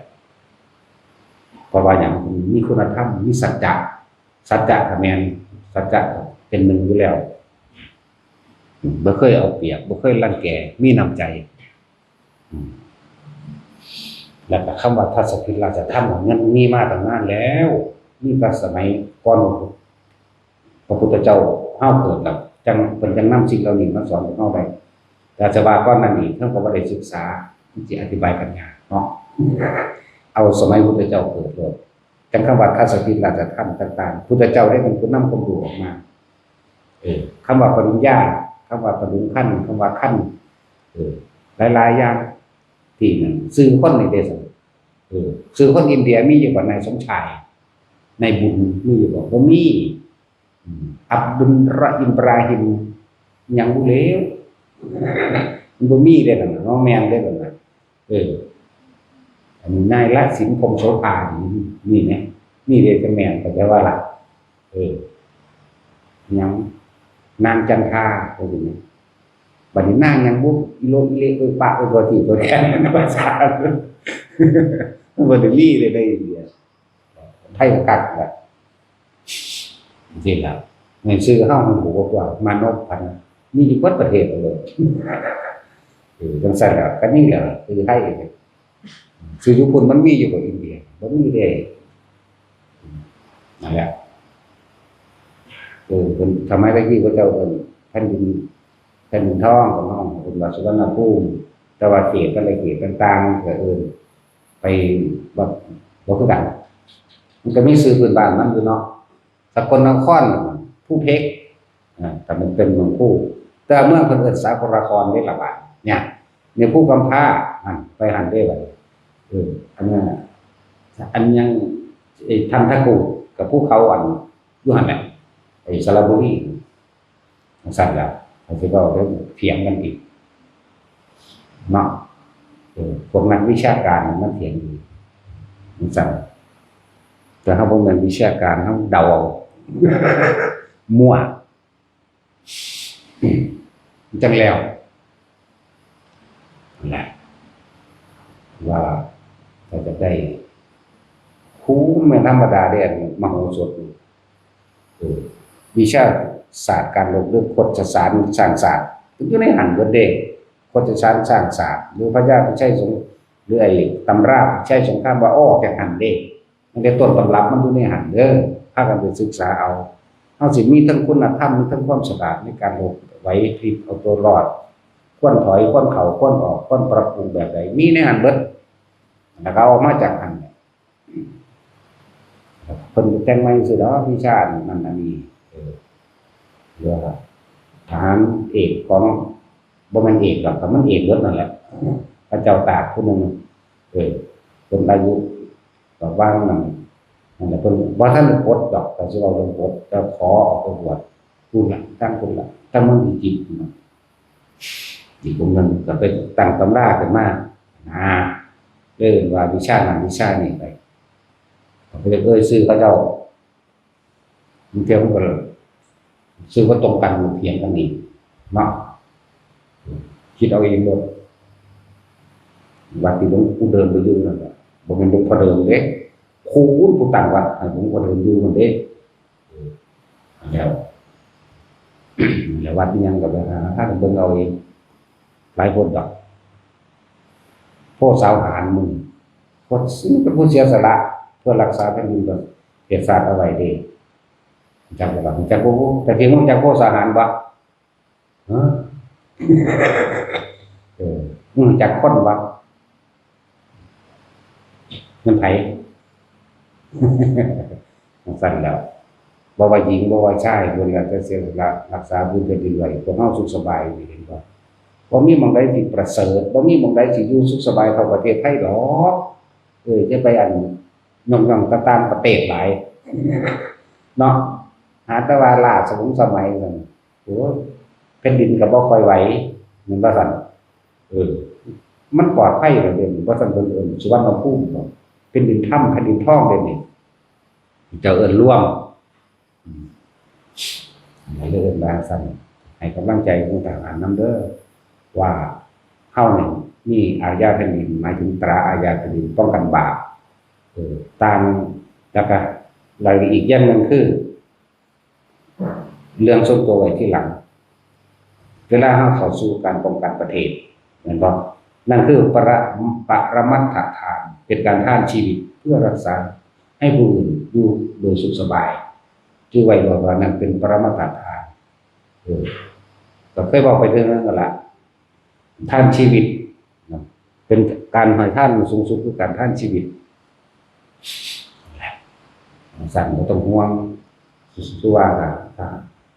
เพราะว่าหยัง มีคุณธรรม มีสัจจะ สัจจะก็แม่น สัจจะเป็นหนึ่งอยู่แล้ว อืม บ่เคยเอาเปรียบ บ่เคยรังแก มีน้ำใจ อืม แล้วก็คำว่าทัศนคติราชธรรม มันมีมาตั้งนานแล้ว มีตั้งสมัยก่อนพระพุทธเจ้าเฮาเกิดแล้ว จั่ง เพิ่นจั่งนำสิ่งเหล่านี้มาสอนพวกเฮาได้ แต่จะว่าก่อนนั้นนี่ เฮาก็บ่ได้ศึกษา มันสิอธิบายกันยากเนาะ เอาสมัยพุทธเจ้าเกิดโลด จั่งคำว่าทัศนคติราชธรรมต่างๆ พุทธเจ้าได้เป็นผู้นำความรู้ออกมา เออ คำว่าปริญญา คำว่าตะลุงคัน คำว่าคัน เออ หลายๆ อย่าง ที่นั่น ชื่อคนนี่เด้ซั่น เออ ชื่อคนอินเดียมีอยู่บ่ นายสมชาย นายบุญ มีอยู่บ่ บ่มี อืม อับดุลรอฮิม อิบราฮิม หยังบ่แล้ว มันบ่มีเด้นั่นน่ะ บ่แม่นเด้นั่นน่ะ เออ อันนี้นายละสิน พรหมโสภา นี่ นี่นะ นี่เด้จะแม่น เข้าใจว่าล่ะ เออ หยัง นางจันทา ว่าจั่งซี้ บัดนี้นางหยังบุ อีโลอิเล เออ ปะ เออ ตัวที่ตัวแทนภาษา มันบ่ได้มีเลยในอินเดีย ไทยก็คักล่ะ จั่งซี้ล่ะ ในชื่อเฮามันบ่กว่ามานพพันธุ์ มีอยู่เบิดประเทศเลย เออ จั่งซั่นล่ะ ก็นี่แหละ คือไทยเนี่ย ชื่ออยู่พุ้นมันมีอยู่บ่ อินเดีย บ่มีเด้ นั่นแหละ เออ เพิ่น สมัยตะกี้พระเจ้าเอิ้นแผ่นดิน แผ่นดินทองของเฮา เพิ่นว่าสุวรรณภูมิ แต่ว่าเขตแต่ละเขตต่างๆ ก็เอิ้นไปบ่ บ่คือกัน มันก็มีชื่อพื้นบ้านมันอยู่เนาะ สกลนคร ภูเพก อ่า แต่มันเป็นเมืองภู แต่เมืองเพิ่นเอิ้นสกลนครเด้ล่ะบาดเนี่ย เนี่ยภูกำพร้า หั่น ไปหั่นเด้บัดนี้ เออ อันนั้นน่ะ อันหยัง ไอ้ทันทกู กับภูเขาอัน อยู่หั่นแหละ ไอ้สระบุรี จั่งซั่นล่ะ เขาสิเว้าเรื่องเถียงกันอีก เนาะ เออ พวกนักวิชาการมันเถียงอยู่ จั่งซั่น แต่เฮาบ่แม่นวิชาการ เฮาเดาเอา มั่ว จั่งแล้ว นั่นแหละ ว่าถ้าจะได้ ครูแม่นธรรมดาเด้ อันมโหสถนี่ เออ วิชาศาสตร์การลบ หรือโคชสารสร้างศาสตร์ มันอยู่ในหั่นเบิดเด้ โคชสารสร้างศาสตร์ หรือพญาพิชัยสง หรือไอ้ตำราพิชัยสงคราม ว่าออกจากหั่นเด้ ตั้งแต่ต้นตำรับมันอยู่ในหั่นเด้อ พากันไปศึกษาเอา เฮาสิมีทั้งคุณธรรม มีทั้งความฉลาดในการลบ ไหวพริบเอาตัวรอด ควรถอย ควรเข้า ควรออก ควรปรับปรุงแบบใด มีในหั่นเบิด แล้วก็เอามาจากหั่น เพิ่นแต่งใหม่ซื่อดอก วิชาอันนั้นอันนี้ เออ เรียกว่าทหารเอกของ บ่แม่นเอกดอก แต่มันเอกเบิดนั่นแหละ พระเจ้าตากผู้หนึ่ง เออ เพิ่นอายุ ก็ว่างนั่น นั่นแหละ เพิ่นบ่ทันได้ปลดดอก ก็สิเอาเรื่องปลด แต่ขอออกไปบวช พู้นล่ะ ทางพู้นล่ะ ทางเมืองอียิปต์พู้นน่ะ อีกองค์หนึ่งก็ไปตั้งตำราขึ้นมา นะ เรียกว่าวิชานั้นวิชานี้ไป ก็ไปเอ่ยชื่อเขาเจ้า บางเทื่อมันก็ชื่อบ่ตรงกัน เถียงกันอีก เนาะ คิดเอาเองโลด วัดที่หลวงปู่เดิมไปอยู่นั่นน่ะ บ่แม่นหลวงพ่อเดิมเด้ ครูผู้ตั้งวัดให้หลวงพ่อเดิมอยู่นั่นเด้ เออ แล้ว แล้ววัดอิหยังก็ไปหา พากันเบิ่งเอาเอง หลายคนดอก โพธิ์สาวหารหมู่ คนซึ่งเป็นผู้เสียสละเพื่อรักษาแผ่นดินประเทศชาติเอาไว้เด้ รู้จักบ่ล่ะ รู้จักบ่ แต่ที่รู้จักโพธิ์สาวหารบ่ ฮะ เออ รู้จักคนบ่ แม่นไผ จั่งซั่นแหล้ว บ่ว่าหญิง บ่ว่าชาย ล้วนแล้วแต่เสียสละรักษาพื้นแผ่นดินไว้ พวกเฮาสุขสบายอยู่ เห็นบ่ บ่มีหม่องใดที่ประเสริฐ บ่มีหม่องใดที่อยู่สุขสบายเท่าประเทศไทยดอก เออ อย่าไปอัน ย่องๆ แต่ต่างประเทศหลาย เนาะ หาแต่ว่าล้าสมัย สมัยนั่น โอ้ย แผ่นดินก็บ่ค่อยไหว แม่นบ่ซั่น เออ มันปลอดภัยแล้วเด้ บ่ซั้นเพิ่นเอิ้นสุวรรณภูมิบ่ เป็นดินธรรม แผ่นดินทองเด้นี่ เจ้าเอิ้นรวม อืม อันนี้เอิ้นว่าซั่น ให้กำลังใจพวกทหารนำเด้อ ว่าเฮานี่มีอาญาแผ่นดิน หมายถึงตราอาญาแผ่นดิน ป้องกันบาป เออ ต่าง แล้วก็ รายละเอียดอย่างหนึ่งคือ เรื่องส่วนตัวไว้ทีหลัง เวลาเราเข้าสู่การป้องกันประเทศ แม่นบ่ นั่นคือปร- ปรมัตถทาน เป็นการทานชีวิตเพื่อรักษาให้ผู้อื่นอยู่โดยสุขสบาย ถือไว้ว่า ว่านั่นเป็นปรมัตถทาน เออ ก็เคยบอกไปเรื่องนั้นกันละ ทานชีวิตนะ เป็นการให้ทานสูงสุดคือการทานชีวิต สั่นบ่ต้องห่วง สุว่าถ้า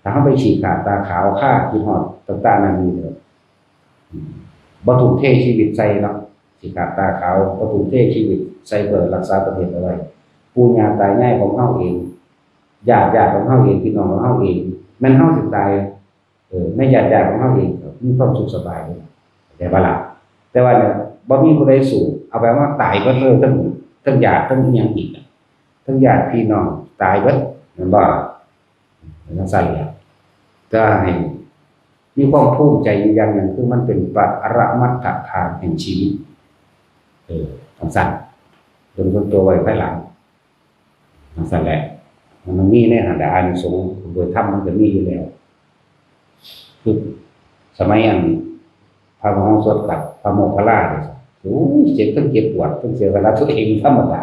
ถ้าเราไปขี้ขลาดตาขาว ฆ่ากินฮอดต่างๆ นั่นนี่เด้อ บ่ทุ่มเทชีวิตใส่เนาะ ขี้ขลาดตาขาว บ่ทุ่มเทชีวิਤใส่เพื่อรักษาประเทศเอาไว้ ปู่ย่าตายายของเราเอง ญาติๆ ของเราเอง พี่น้องของเราเอง แม่นเราสิตาย เออ ในญาติๆ ของเราเองก็มีความสุขสบายเลย เข้าใจบ่ล่ะ แต่ว่าเนี่ย บ่มีผู้ใดสู้ เอาไปว่าตายเบิดเลย ทั้ง ทั้งญาติ ทั้งอิหยังอีกอะ ทั้งญาติพี่น้องตายเบิด แม่นบ่ จั่งซั้นแหละ แต่ให้มีความภูมิใจอยู่อย่างหนึ่ง คือมันเป็นปรมัตถทานแห่งชีวิต เออ จั่งซั้น เตรียมตัวไว้ภายหลัง จั่งซั้นแหละ มันมีในหั้นแหละ อานิสงส์โดยธรรมมันก็มีอยู่แล้ว คือสมัยอันพระมโหสถกับพระโมคคัลลาเนี่ย โอ้ย เจ็บ ทั้งเจ็บปวด ทั้งเสียสละตัวเองธรรมดา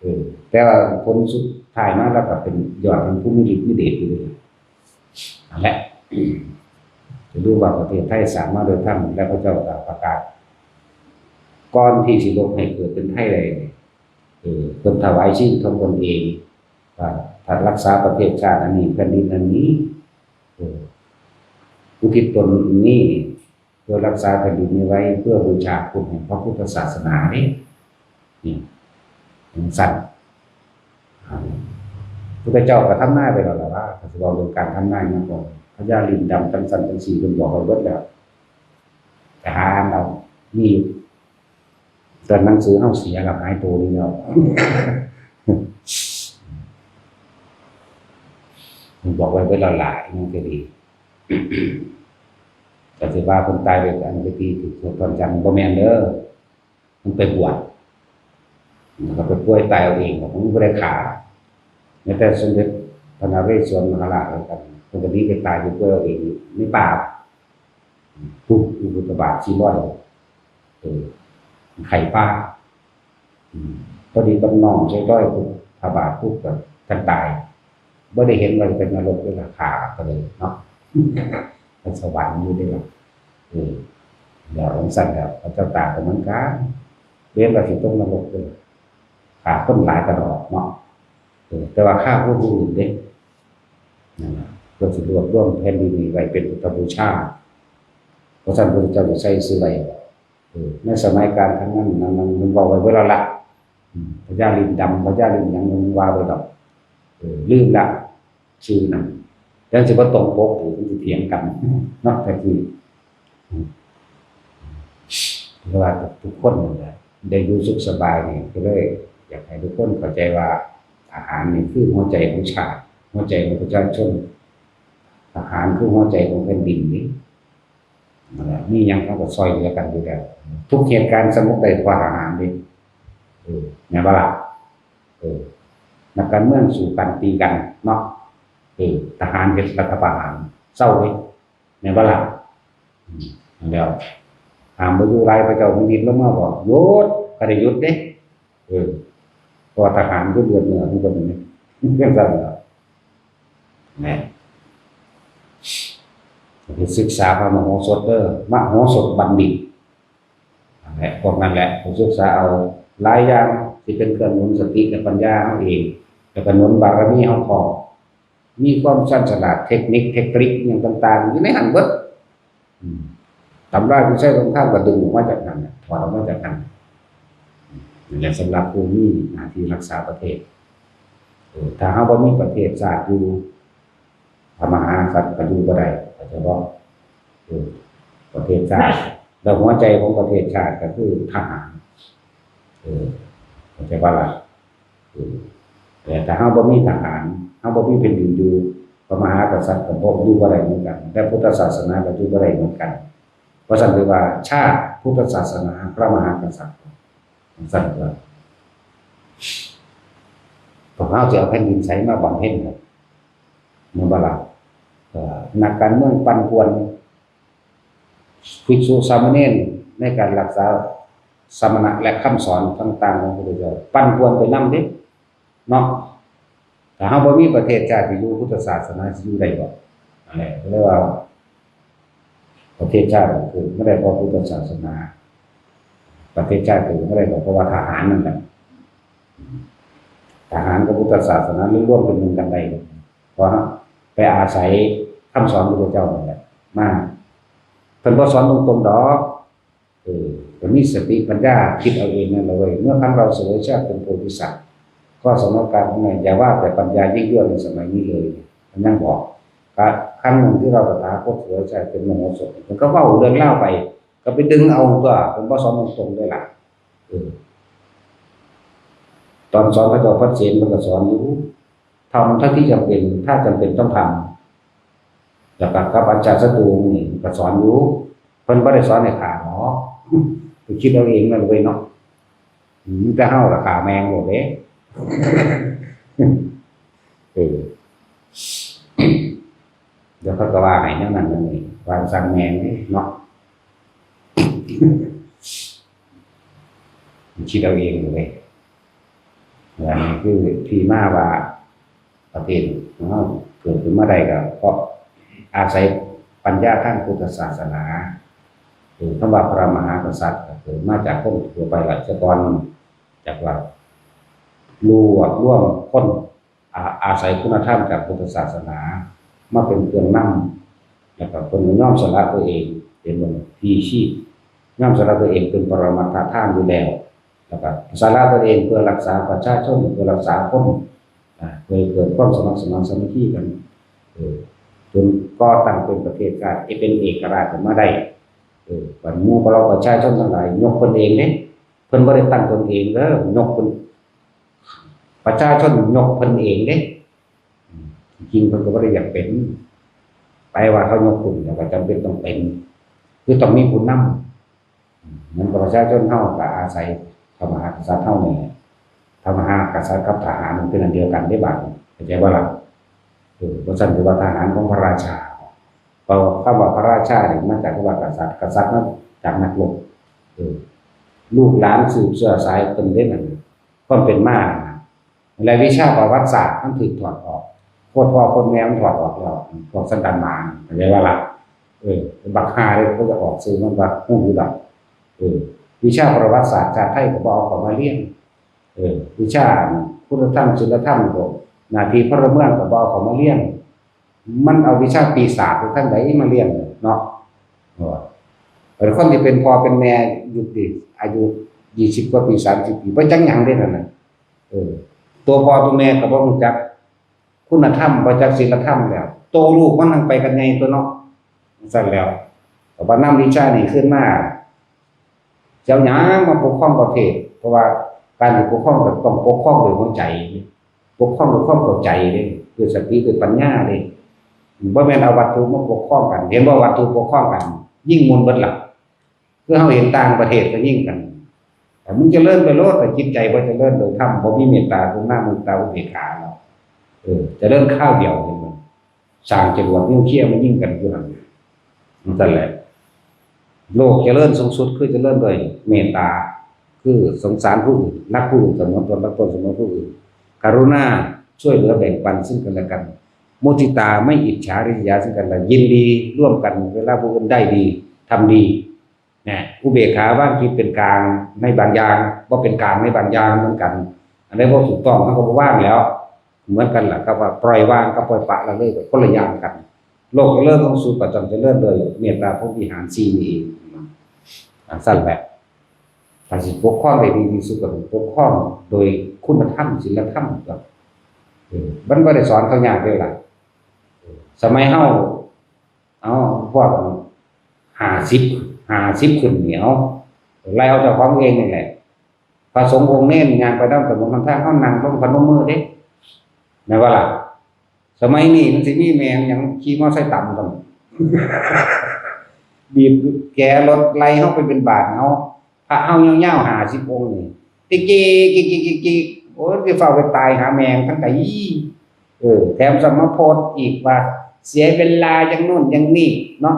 เออ แต่ว่าผลสุดท้ายมาแล้วก็เป็นยอดเป็นผู้มีฤทธิ์มีเดชอยู่เลย นั่นแหละ จะรู้ว่าประเทศไทยสร้างมาโดยธรรม และพระเจ้าตากประกาศ ก่อนที่สิลบให้เกิดเป็นไทยได้เนี่ย เออ เพิ่นถวายชีวิตของตนเอง ว่าถ้ารักษาประเทศชาติอันนี้ แผ่นดินอันนี้ เออ อุทิศตนนี้ เพื่อรักษาแผ่นดินนี้ไว้ เพื่อบูชาคุณแห่งพระพุทธศาสนานี่ นี่ จั่งซั้น อ่า พุทธเจ้าก็ทำนายไปแล้วล่ะว่า ถ้าสิเว้าเรื่องการทำนายมาก่อน พญาลิ้นดำจั่งซั้นจั่งซี้ เพิ่นบอกไว้เบิดแล้ว ไปหาอ่านเอา มีอยู่ แต่หนังสือเฮาเสียแล้ว หายตัวนี้แล้ว เพิ่นบอกไว้เบิดแล้วล่ะ อีหยังก็ดี ก็สิว่าเพิ่นตายด้วยการไปตีถูกสวดพรจันทร์ บ่แม่นเด้อ มันไปบวช แล้วก็ไปป่วยตายเอาเอง มันบ่ได้ฆ่า แม้แต่สมเด็จพระนเรศวรมหาราชเหมือนกัน เพิ่นก็หนีไปตายไปป่วยเอาเองในป่า ปุ๊บ อุกกาบาตสี่ร้อย เออ ไข่ปลา อืม พอดีกับน้องใช้ร้อยปุ๊บ พระบาทปุ๊บก็ท่านตาย บ่ได้เห็นว่าเป็นนรกหรือราคาก็เลยเนาะ เป็นสวรรค์อยู่เด้ล่ะ เออ แล้วจั่งซั้นแล้ว พระเจ้าตากก็เหมือนกัน เว้นว่าสิตกนรกเด้อ ฆ่าคนหลายกะดอกเนาะ เออ แต่ว่าฆ่าผู้อื่นเด้ นั่นล่ะ เพื่อสิรวบรวมแผ่นดินนี้ไว้เป็นพุทธบูชา เพราะฉะนั้นพระเจ้าจะใส่ซื้อไว้ เออ ในสมัยกาลครั้งนั้น นั้น นั้น มันเว้าไว้เบิดแล้วล่ะ อืม พญาลิ้นดำ พญาลิ้นหยัง มันว่าไว้ดอก เออ ลืมละ ชื่อนั้น แล้วสิบ่ตรงปก หรือมันสิเถียงกัน เนาะ แต่คือ อืม เพราะว่าทุกคนนั่นแหละ ได้อยู่สุขสบายนี่ ก็เลยอยากให้ทุกคนเข้าใจว่า ทหารนี่คือหัวใจของชาติ หัวใจของประชาชน ทหารคือหัวใจของแผ่นดินนี่ นั่นแหละ มีหยังเขาก็ซ่อยเหลือกันอยู่แล้ว ทุกเหตุการณ์สงบได้เพราะทหารเด้ เออ แม่นบ่ล่ะ เออ นักการเมืองสู้กันตีกันเนาะ เออ ทหารเฮ็ดรัฐประหาร เซาเด้ แม่นบ่ล่ะ อืม นั่นแหล้ว ห้ามบ่อยู่หลาย พระเจ้าแผ่นดินลงมาบอก หยุด ก็ได้หยุดเด้ เออ เพราะว่าทหารคือเลือดเนื้อของเพิ่นนี่ จั่งซั้นล่ะ นะ ไปศึกษาพระมโหสถเด้อ มโหสถบัณฑิต นั่นแหละ พวกนั้นแหละ ไปศึกษาเอา หลายอย่างที่เป็นเครื่องหนุนสติและปัญญาเฮาเอง แล้วก็หนุนบารมีเฮาพร้อม มีความชาญฉลาด เทคนิค เทคนิคอิหยังต่างๆ อยู่ในหั้นเบิด อืม ตำราวิชัยสงครามก็ดึงออกมาจากหั้นน่ะ ถอดออกมาจากหั้น นั่นแหละ สำหรับผู้มีหน้าที่รักษาประเทศ เออ ถ้าเฮาบ่มีประเทศชาติอยู่ พระมหากษัตริย์ก็อยู่บ่ได้ เข้าใจบ่ เออ ประเทศชาติ แล้วหัวใจของประเทศชาติก็คือทหาร เออ เข้าใจบ่ล่ะ เออ แต่ถ้าเฮาบ่มีทหาร เฮาบ่มีแผ่นดินอยู่ พระมหากษัตริย์ก็บ่อยู่บ่ได้เหมือนกัน และพุทธศาสนาก็อยู่บ่ได้เหมือนกัน เพราะฉะนั้นถือว่าชาติพุทธศาสนาพระมหากษัตริย์ จั่งซั้นว่า พวกเฮาสิเอาแผ่นดินไสมาบำเพ็ญครับ แม่นบ่ล่ะ เอ่อ นักการเมืองปั่นป่วน ภิกษุสามเณรในการรักษาสมณะและคำสอนต่างๆของพระพุทธเจ้า ปั่นป่วนไปนำเด้ เนาะ ถ้าเฮาบ่มีประเทศชาติที่อยู่ พุทธศาสนาสิอยู่ได้บ่ นั่นแหละ ก็เลยว่า ประเทศชาติเกิดมาได้เพราะพุทธศาสนา ประเทศชาติเกิดมาได้ก็เพราะว่าทหารนั่นแหละ ทหารกับพุทธศาสนาเลยรวมเป็นหนึ่งกันได้ เพราะไปอาศัยคำสอนพระพุทธเจ้านั่นแหละ มา เพิ่นบ่สอนตรงๆดอก เออ ก็มีสติปัญญาคิดเอาเองนั่นแหละเว้ย เมื่อครั้นเราเสวยชาติเป็นโพธิสัตว์ ก็สำหรับการของนาย อย่าว่าแต่ปัญญายิ่งยวดในสมัยนี้เลย มันยังบอก ครั้งหนึ่งที่เราตถาคตเสวยชาติเป็นมโหสถ มันก็เว้าเรื่องเล่าวไป ก็ไปดึงเอาตัว เพิ่นบ่สอนตรงๆเลยล่ะ เออ ตอนสอนพระเจ้าพัดเสน เพิ่นก็สอนอยู่ ทำเท่าที่จำเป็น ถ้าจำเป็นต้องทำ แล้วก็กับอาจารย์ศัตรูนี่ก็สอนอยู่ เพิ่นบ่ได้สอนให้ฆ่าหรอก ไปคิดเอาเองนั่นเว้ยเนาะ อืม แต่เฮาล่ะฆ่าแม่งโลดเด้ เออ เดี๋ยวเขาก็ว่าให้แนวนั้นแนวนี้ ว่าสั่งแม่งเด้เนาะ คิดเอาเองเลย อันนี้คือที่มาว่าประเทศของเราเกิดขึ้นมาได้ก็เพราะอาศัยปัญญาทางพุทธศาสนา คือคำว่าพระมหากษัตริย์ก็คือมาจากคนทั่วไปราชกร จากว่ารวบรวมคน อา-, อาศัยคุณธรรมจากพุทธศาสนา มาเป็นเครื่องนำ แล้วก็เพิ่นก็ยอมสละตัวเองเป็นที่ชีพ ยอมสละตัวเองเป็นปรมัตถทานอยู่แล้ว แล้วก็สละตัวเองเพื่อรักษาประชาชน เพื่อรักษาคน อ่า เพื่อให้เกิดความสมัครสมานสามัคคีกัน เออ จนก่อตั้งเป็นประเทศชาติ ให้เป็นเอกราชขึ้นมาได้ เออ บัดหมู่พวกเราประชาชนทั้งหลายยกเพิ่นเองเด้ เพิ่นบ่ได้ตั้งตนเองเด้อ ยกเพิ่น ประชาชนยกเพิ่นเองเด้ จริงๆเพิ่นก็บ่ได้อยากเป็น ไปว่าเขายกขึ้นแล้วก็จำเป็นต้องเป็น คือต้องมีผู้นำ เหมือนกับประชาชนเฮาก็อาศัยพระมหากษัตริย์เฮานี่แหละ พระมหากษัตริย์กับทหารมันเป็นอันเดียวกันเด้บาดนี้ เข้าใจบ่ล่ะ เออ บ่ซั้นถือว่าทหารของพระราชา เพราะคำว่าพระราชานี่มาจากคำว่ากษัตริย์ กษัตริย์มาจากนักรบ เออ ลูกหลานสืบเชื้อสายเพิ่นเด้นั่น ความเป็นมาน่ะ และวิชาประวัติศาสตร์มันถูกถอดออก โคตรพ่อโคตรแม่มันถอดออกแล้ว พวกสันดานหมา เข้าใจบ่ล่ะ เออ บักห่าเลย ก็จะออกชื่อมันว่าฮู้อยู่ดอก เออ วิชาประวัติศาสตร์ชาติไทยก็บ่เอาเข้ามาเรียน เออ วิชาคุณธรรม ศีลธรรมก็ หน้าที่พลเมืองก็บ่เอาเข้ามาเรียน มันเอาวิชาปีศาจทางใดมาเรียนเนาะ เออ แต่คนที่เป็นพ่อเป็นแม่อยู่ดี อายุยี่สิบกว่าปี สามสิบปี บ่จักหยังเด้นั่นน่ะ เออ ตัวพ่อตัวแม่ก็บ่รู้จักคุณธรรม บ่จักศีลธรรมแล้ว โตลูกมันนั่งไปกันใหญ่ตัวเนาะ ซั่นแล้ว ก็บ่นำวิชานี้ขึ้นมา เจ้าหยังมาปกครองประเทศ เพราะว่าการที่ปกครองก็ต้องปกครองด้วยหัวใจ ปกครองด้วยความเข้าใจเด้ ด้วยสติ ด้วยปัญญาเด้ บ่แม่นเอาวัตถุมาปกครองกัน เห็นบ่ วัตถุปกครองกัน ยิ่งม่วนเบิดล่ะ คือเฮาเห็นต่างประเทศก็ยิงกัน แต่มึงเจริญไปโลด แต่จิตใจบ่เจริญโดยธรรม บ่มีเมตตากรุณา มุทิตา อุเบกขาเนาะ เออ เจริญคราวเดียวนี่มัน สร้างจรวดนิวเคลียร์มายิงกันอยู่หั่น จั่งซั้นแหละ โลกเจริญสูงสุดคือเจริญด้วยเมตตา คือสงสารผู้อื่น รักผู้อื่น สงวนตน รักตน สงวนผู้อื่น กรุณา ช่วยเหลือแบ่งปันซึ่งกันและกัน มุทิตา ไม่อิจฉาริษยาซึ่งกันและ ยินดีร่วมกันเวลาผู้อื่นได้ดี ทำดี นะ อุเบกขาวางจิตเป็นกลางในบางอย่าง บ่เป็นกลางในบางอย่างเหมือนกัน อันใดบ่ถูกต้อง เฮาก็บ่วางแล้ว เหมือนกันล่ะ กับว่าปล่อยวางกับปล่อยปละละเลย ก็คนละอย่างกัน โลกเจริญสูงสุดก็ต้องเจริญโดยเมตตาพรหมวิหารสี่นี่เอง จั่งซั้นแหละ ถ้าสิปกครองได้ดีที่สุดก็ต้องปกครองโดยคุณธรรม ศีลธรรม ก็ เออ มันบ่ได้สอนเขายากเด้ล่ะ เออ สมัยเฮา เอาพวกห้าสิบ ห้าสิบขึ้นนี่ เอาไล่เอาเจ้าของเองนี่แหละ พระสงฆ์องค์เณรย่างไปตามถนนหนทาง เฮานั่งลงพนมมือเด้ แม่นบ่ล่ะ สมัยนี้มันสิมีแม่นหยังขี่มอไซค์ตำกัน บีบแกรถไล่เฮาไปเป็นบาทเฮา พระเฮายาวๆ ห้าสิบองค์นี่ ติกๆๆๆๆ โอ้ย สิฟ้าวไปตายหาแม่งทั้งใด เออ แถมซ้ำมาโพสต์อีกว่า เสียเวลาอย่างโน้นอย่างนี้เนาะ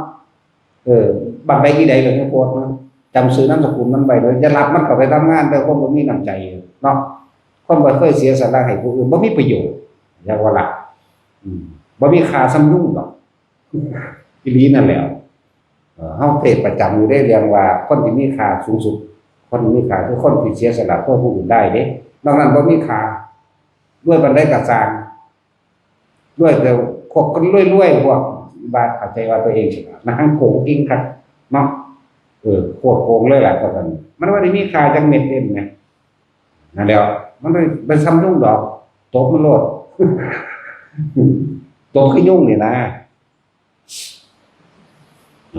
เออ บักใดอีใดก็ยังโพสต์เนาะ จำชื่อนามสกุลมันไว้เด้อ อย่ารับมันเข้าไปทำงานเด้อ คนบ่มีน้ำใจเนาะ คนบ่เคยเสียสละให้ผู้อื่น บ่มีประโยชน์ เรียกว่าล่ะ อืม บ่มีค่าส่ำยุงดอก อีหลีนั่นแหละ เอ่อ เฮาเทศน์ประจำอยู่เด้ เรื่องว่าคนที่มีค่าสูงสุด คนที่มีค่าคือคนที่เสียสละเพื่อผู้อื่นได้เด้ นอกนั้นบ่มีค่า รวยปานใดก็ซ่าง รวยแต่พวกคนรวยๆ พวกว่าเข้าใจว่าตัวเองฉลาด นะ หังโกงจริงครับ เนาะ เออ โคตรโกงเลยล่ะ พวกนั้น มันบ่ได้มีค่าจักเม็ดเด่นนะ นั่นแหละ มันไป ไปส่ำยุงดอก ตบมันโลด ตบคือยุงนี่นะ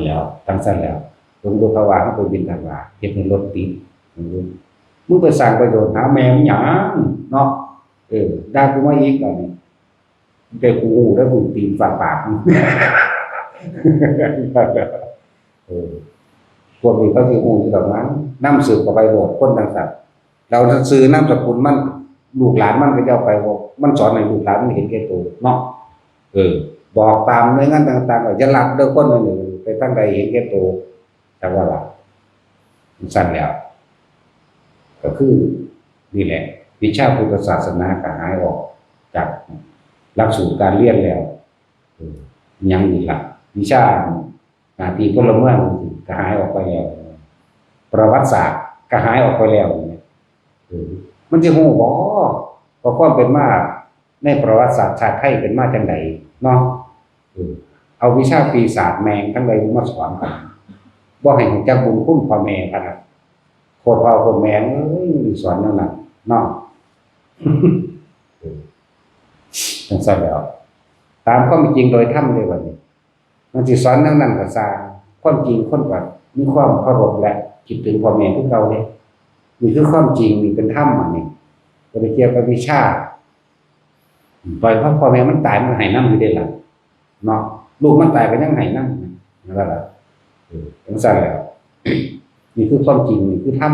แล้ว จั่งซั้นแล้ว เบิ่งดูเขาว่าเฮาไปบิณฑบาต เฮ็ดให้รถติด มึงไปสร้างประโยชน์หาแม่มึงหยังเนาะ เออ ด่ากูมาอีกบัดนี้ แต่กูฮู้แล้วกูตีนฟาดปากมึง เออ พวกนี้เขาสิฮู้อยู่ดอกมั้ง นำสืบเข้าไปโลด คนจั่งซั้น แล้วชื่อนามสกุลมัน ลูกหลานมันก็จะเอาไปบอก มันสอนให้ลูกหลานมันเห็นแก่ตัวเนาะ เออ บอกตามหน่วยงานต่างๆ ว่าอย่ารับเด้อคนหนึ่งไปทางใดเห็นแก่ตัว แต่ว่าล่ะ มันสั้นแล้ว ก็คือ นี่แหละ วิชาพุทธศาสนาก็หายออกจากหลักสูตรการเรียนแล้ว เออ ยังอีกล่ะ วิชาหน้าที่พลเมืองก็หายออกไปแล้ว ประวัติศาสตร์ก็หายออกไปแล้วเนี่ย เออ มันสิฮู้บ่ ว่าความเป็นมาในประวัติศาสตร์ชาติไทยเป็นมาจั่งใดเนาะ เออ เอาวิชาปีศาจแมงทั้งหลายมาสอนกัน บ่ให้รู้จักบุญคุณพ่อแม่กันนะ โคตรพ่อโคตรแม่เอ้ย สอนแนวนั้นเนาะ เออ จั่งซั้นแล้ว ตามความเป็นจริงโดยธรรมเลยบัดนี้ มันสิสอนแนวนั้นก็ซ่าง ความจริงคนก็มีความเคารพและคิดถึงพ่อแม่คือเก่าเด้ นี่คือความจริง นี่เป็นธรรมอันนี้ บ่ได้เกี่ยวกับวิชา ปล่อยพ่อ พ่อแม่มันตาย มันให้นำอยู่เด้ล่ะ เนาะ ลูกมันตายก็ยังให้นำ นั่นล่ะ เออ จั่งซั้นแหละ นี่คือความจริง นี่คือธรรม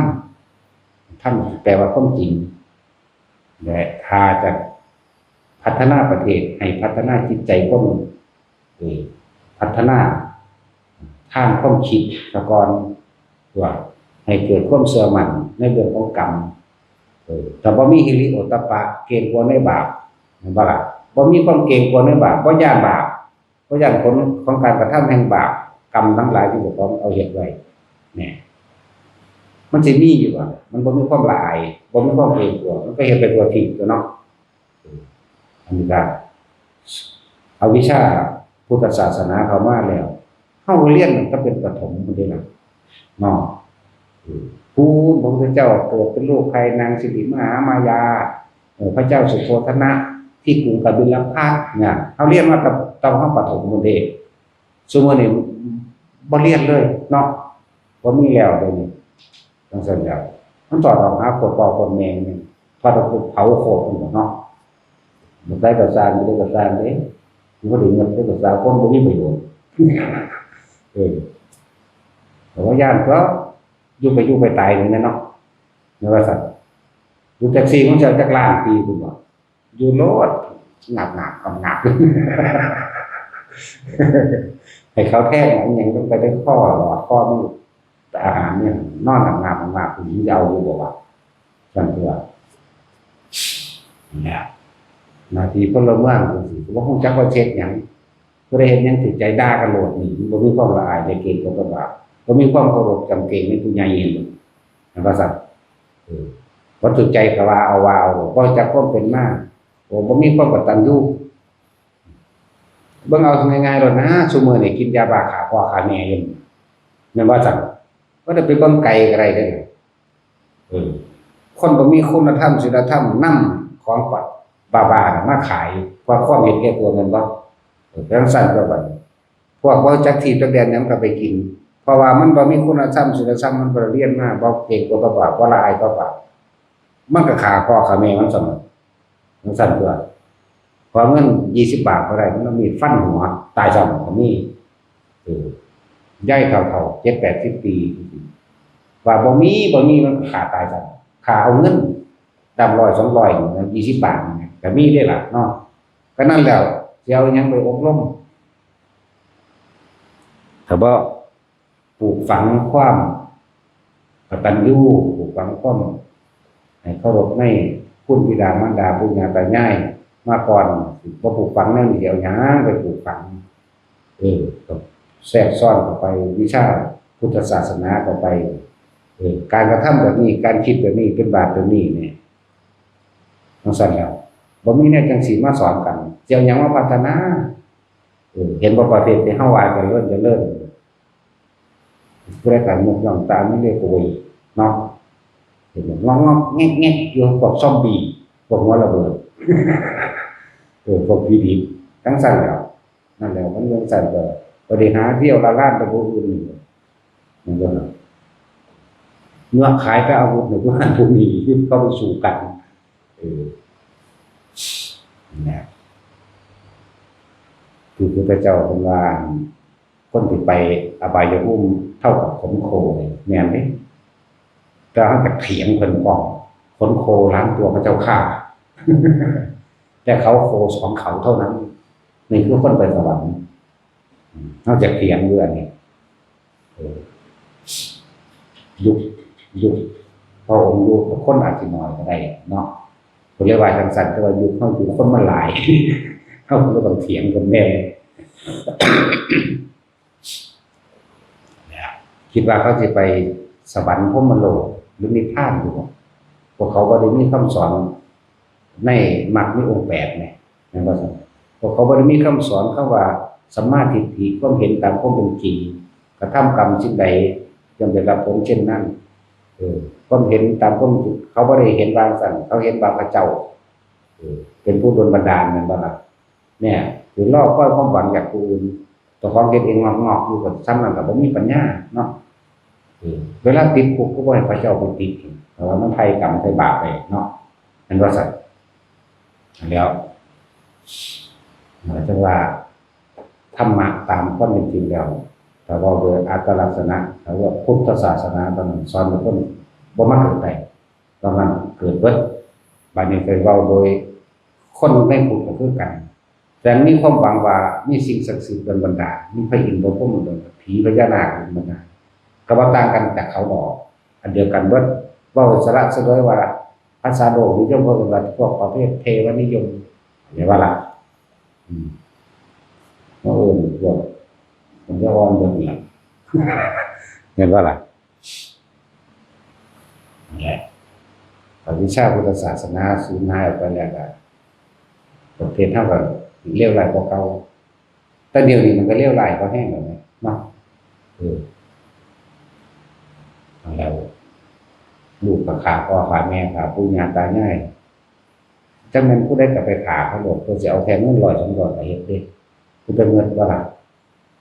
ธรรมแปลว่าความจริง และถ้าจะพัฒนาประเทศ ให้พัฒนาจิตใจคน เออ พัฒนาทางความคิดซะก่อน ว่าให้เกิดความเชื่อมั่นในเรื่องของกรรม เออ ถ้าบ่มีฮิริโอตตัปปะ เกรงกลัวในบาป แม่นบ่ล่ะ บ่มีความเกรงกลัวในบาป บ่ย้านบาป บ่ย้านผลของการกระทำแห่งบาป กรรมทั้งหลายที่เจ้าของเอาเฮ็ดไว้ เนี่ย มันสิมีอยู่บ่ มันบ่มีความละอาย บ่มีความเกรงกลัว มันก็เฮ็ดไปทั่วทีบตั๊วเนาะ เออ อันนี้ก็ เอาวิชาพุทธศาสนาเข้ามาแล้ว เฮาก็เรียนตั้งแต่เป็นประถมพุ้นเด้ล่ะ เนาะ เออ พู้นพระพุทธเจ้าเกิดเป็นลูกใคร นางสิริมหามายา เออ พระเจ้าสุโธทนะ ที่กรุงกบิลพัสดุ์เนี่ย เฮาเรียนมาตั้งแต่ ตั้งแต่เฮาประถมพุ้นเด้ ซุมื้อนี้บ่เรียนเลยเนาะ บ่มีแล้วเดี๋ยวนี้ จั่งซั้นแล้ว มันถอดออกหาโคตรพ่อโคตรแม่นี่ ถอดออกไปเผาโคตรมันเนาะ บ่ได้ก็ซ่าง บ่ได้ก็ซ่างเด้ บ่ได้เงิน บ่ได้ก็ซ่าง คนบ่มีประโยชน์ เออ แต่ว่าย้านก็อยู่ไปอยู่ไปตายนี่แหละเนาะ แม่นว่าซั่น อยู่จักซี่มันสิเอาจักล้านปีพุ้นบ่ อยู่โลด งับงับงับงับ ให้เขาแทงอิหยังลงไปในคอ หลอดคอมัน แต่อาหารเนี่ย นอนงับงับงับงับ ผู้หญิงจะเอาอยู่บ่วะ ซั่นตั๊ว เนี่ย หน้าที่พลเมืองจั่งซี้ ก็บ่ฮู้จักว่าเฮ็ดหยัง ผู้ใดเฮ็ดหยังถืกใจด่ากันโลดนี่ บ่มีความละอายใจเกรงกลัวต่อบาป บ่มีความเคารพจำเกรงในผู้ใหญ่เห็น แม่นบ่ซั่น เออ บ่ถืกใจก็ว่าเอา ว่าเอา บ่จักความเป็นมา โอ้ บ่มีความกตัญญู เบิ่งเอาง่ายๆโลดนะ ซุมื้อนี้กินยาบ้าฆ่าพ่อฆ่าแม่อยู่นี่ แม่นบ่ซั่น บ่ได้ไปเบิ่งไกลก็ได้เด้อ เออ คนบ่มีคุณธรรมศีลธรรม นำของบ้าๆน่ะมาขาย เพราะความเห็นแก่ตัว แม่นบ่ เออ จั่งซั้นก็บัดนี้ พวกบ่จักถีบจักแดนหยังก็ไปกิน เพราะว่ามันบ่มีคุณธรรมศีลธรรม มันบ่ได้เรียนมา บ่เกรงกลัวต่อบาป บ่ละอายต่อบาป มันก็ฆ่าพ่อฆ่าแม่มันซ้ำ จั่งซั้นตัว ขอเงินยี่สิบบาทบ่ได้ มันเอามีดฟันหัว ตายซ้ำก็มี เออ ยายเฒ่าๆ เจ็ดแปดสิบปี ว่าบ่มี บ่มี มันก็ฆ่าตายซ้ำ ฆ่าเอาเงิน ดำร้อยสองร้อยนี่นะ ยี่สิบบาทนี่นะ ก็มีเด้ล่ะเนาะ ก็นั่นแหละ สิเอาหยังไปอบรม ถ้าบ่ปลูกฝังความกตัญญู ปลูกฝังความให้เคารพในคุณบิดามารดา ปู่ย่าตายายมาก่อน สิบ่ปลูกฝังแนวนี้ สิเอาหยังไปปลูกฝัง เออ ก็แทรกซ้อนเข้าไป วิชาพุทธศาสนาเข้าไป เออ การกระทำแบบนี้ การคิดแบบนี้ เป็นบาปแบบนี้เนี่ย จั่งซั้นแล้ว บ่มีแนวจั่งซี้มาสอนกัน สิเอาหยังมาพัฒนา เออ เห็นบ่ ประเทศที่เฮาว่าเจริญ เจริญ ผู้ใดก็ยกย่องตามนี้เลย โอ้ย เนาะ เห็นบ่ งอกๆ แงกๆ อยู่ พวกซอมบี้ พวกหัวระเบิด เออ พวกผีดิบ จั่งซั้นแล้ว นั่นแหละ มันจั่งซั้น ก็บ่ได้หาเที่ยวละล้านแต่ผู้อื่นนี่ มันก็เนาะ เงือกขายแต่อาวุธในพวกนั้นพวกนี้ ที่เขาไปสู้กัน เออ นะ คือพระพุทธเจ้าเพิ่นว่า คนที่ไปอบายภูมิเท่ากับขนโคเลย แม่นเด้ แต่เฮาก็เถียงเพิ่นพร้อม ขนโคล้านตัวพระเจ้าข้า แต่เขาโคสองเขาเท่านั้น นี่คือคนไปสวรรค์ อืม เฮาจะเถียงอยู่อันนี้ เออ ยุค ยุคพระองค์อยู่กับคนอาจสิน้อยก็ได้เนาะ เพิ่นเลยว่าจั่งซั้น แต่ว่ายุคเฮาอยู่คนมันหลาย เฮาก็เลยต้องเถียงกันแน่ คิดว่าเขาสิไปสวรรค์พรหมโลกหรือนิพพานอยู่บ่ พวกเขาบ่ได้มีคำสอนในมรรคมีองค์แปดนี่ แม่นบ่ซั่น พวกเขาบ่ได้มีคำสอนคำว่าสัมมาทิฏฐิ ความเห็นตามความเป็นจริง กระทำกรรมสิ่งใดย่อมได้รับผลเช่นนั้น เออ ความเห็นตามความจริง เขาบ่ได้เห็นว่าซั่น เขาเห็นว่าพระเจ้า เออ เป็นผู้ดลบันดาล แม่นบ่ล่ะ เนี่ย คือรอคอยความหวังจากผู้อื่น เจ้าของเฮ็ดเองงอกๆ อยู่ก็ส่ำนั้นก็บ่มีปัญญาเนาะ เออ เวลาติดคุกก็บ่ให้พระเจ้าไปติด เพราะว่ามันไถ่กรรมไถ่บาปไปเนาะ แม่นบ่ซั่น แล้ว หมายถึงว่า ธรรมะตามความเป็นจริงแล้ว ถ้าเว้าโดยอัตลักษณะ ถ้าว่าพุทธศาสนาตอนนั้นสอนให้คนบ่มาเกิดได้ ตอนนั้นเกิดเบิด บัดนี้ไปเว้าโดยคนในพุทธก็คือกัน แต่มีความหวังว่ามีสิ่งศักดิ์สิทธิ์ดลบันดาล มีพระอินทร์พระพรหมดลบันดาล ผีพญานาคดลบันดาล ก็บ่ต่างกันจากเขาดอก อันเดียวกันเบิด เว้าสละสลวยว่า ภาษาโลกนิยมเขาเอิ้นว่าพวกประเภทเทวนิยม เห็นบ่ล่ะ อืม เขาเอิ้นพวก มันจะอ่อนเบิดนี่ล่ะ เห็นบ่ล่ะ นั่นแหละ อวิชชาพุทธศาสนาสูญหายออกไปแล้วก็ ประเทศเฮาก็เลวร้ายกว่าเก่า แต่เดี๋ยวนี้มันก็เลวร้ายกว่าแฮงแล้วนะเนาะ เออ แล้ว ลูกก็ฆ่าพ่อฆ่าแม่ ฆ่าปู่ย่าตายาย จักแม่นผู้ใดก็ไปฆ่าเขาโลด เพิ่นสิเอาแค่เงินร้อยสองร้อยก็เฮ็ดเด้ ผู้ใดเงินบ่ล่ะ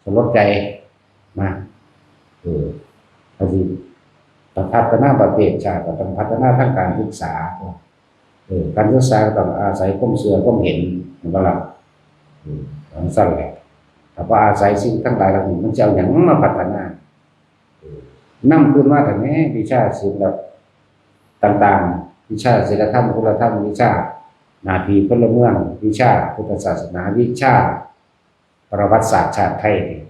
สลดใจนะ เออ ก็สิ ต้องพัฒนาประเทศชาติ ก็ต้องพัฒนาทางการศึกษา เออ การศึกษาก็ต้องอาศัยความเชื่อความเห็น แม่นบ่ล่ะ เออ จั่งซั้นแหละ ถ้าบ่อาศัยสิ่งทั้งหลายเหล่านี้ มันสิเอาหยังมาพัฒนา เออ นำคืนมาแต่แม้วิชาศิลป์ต่างๆ วิชาศีลธรรม คุณธรรม วิชาหน้าที่พลเมือง วิชาพุทธศาสนา วิชา ประวัติศาสตร์ชาติไทยนี่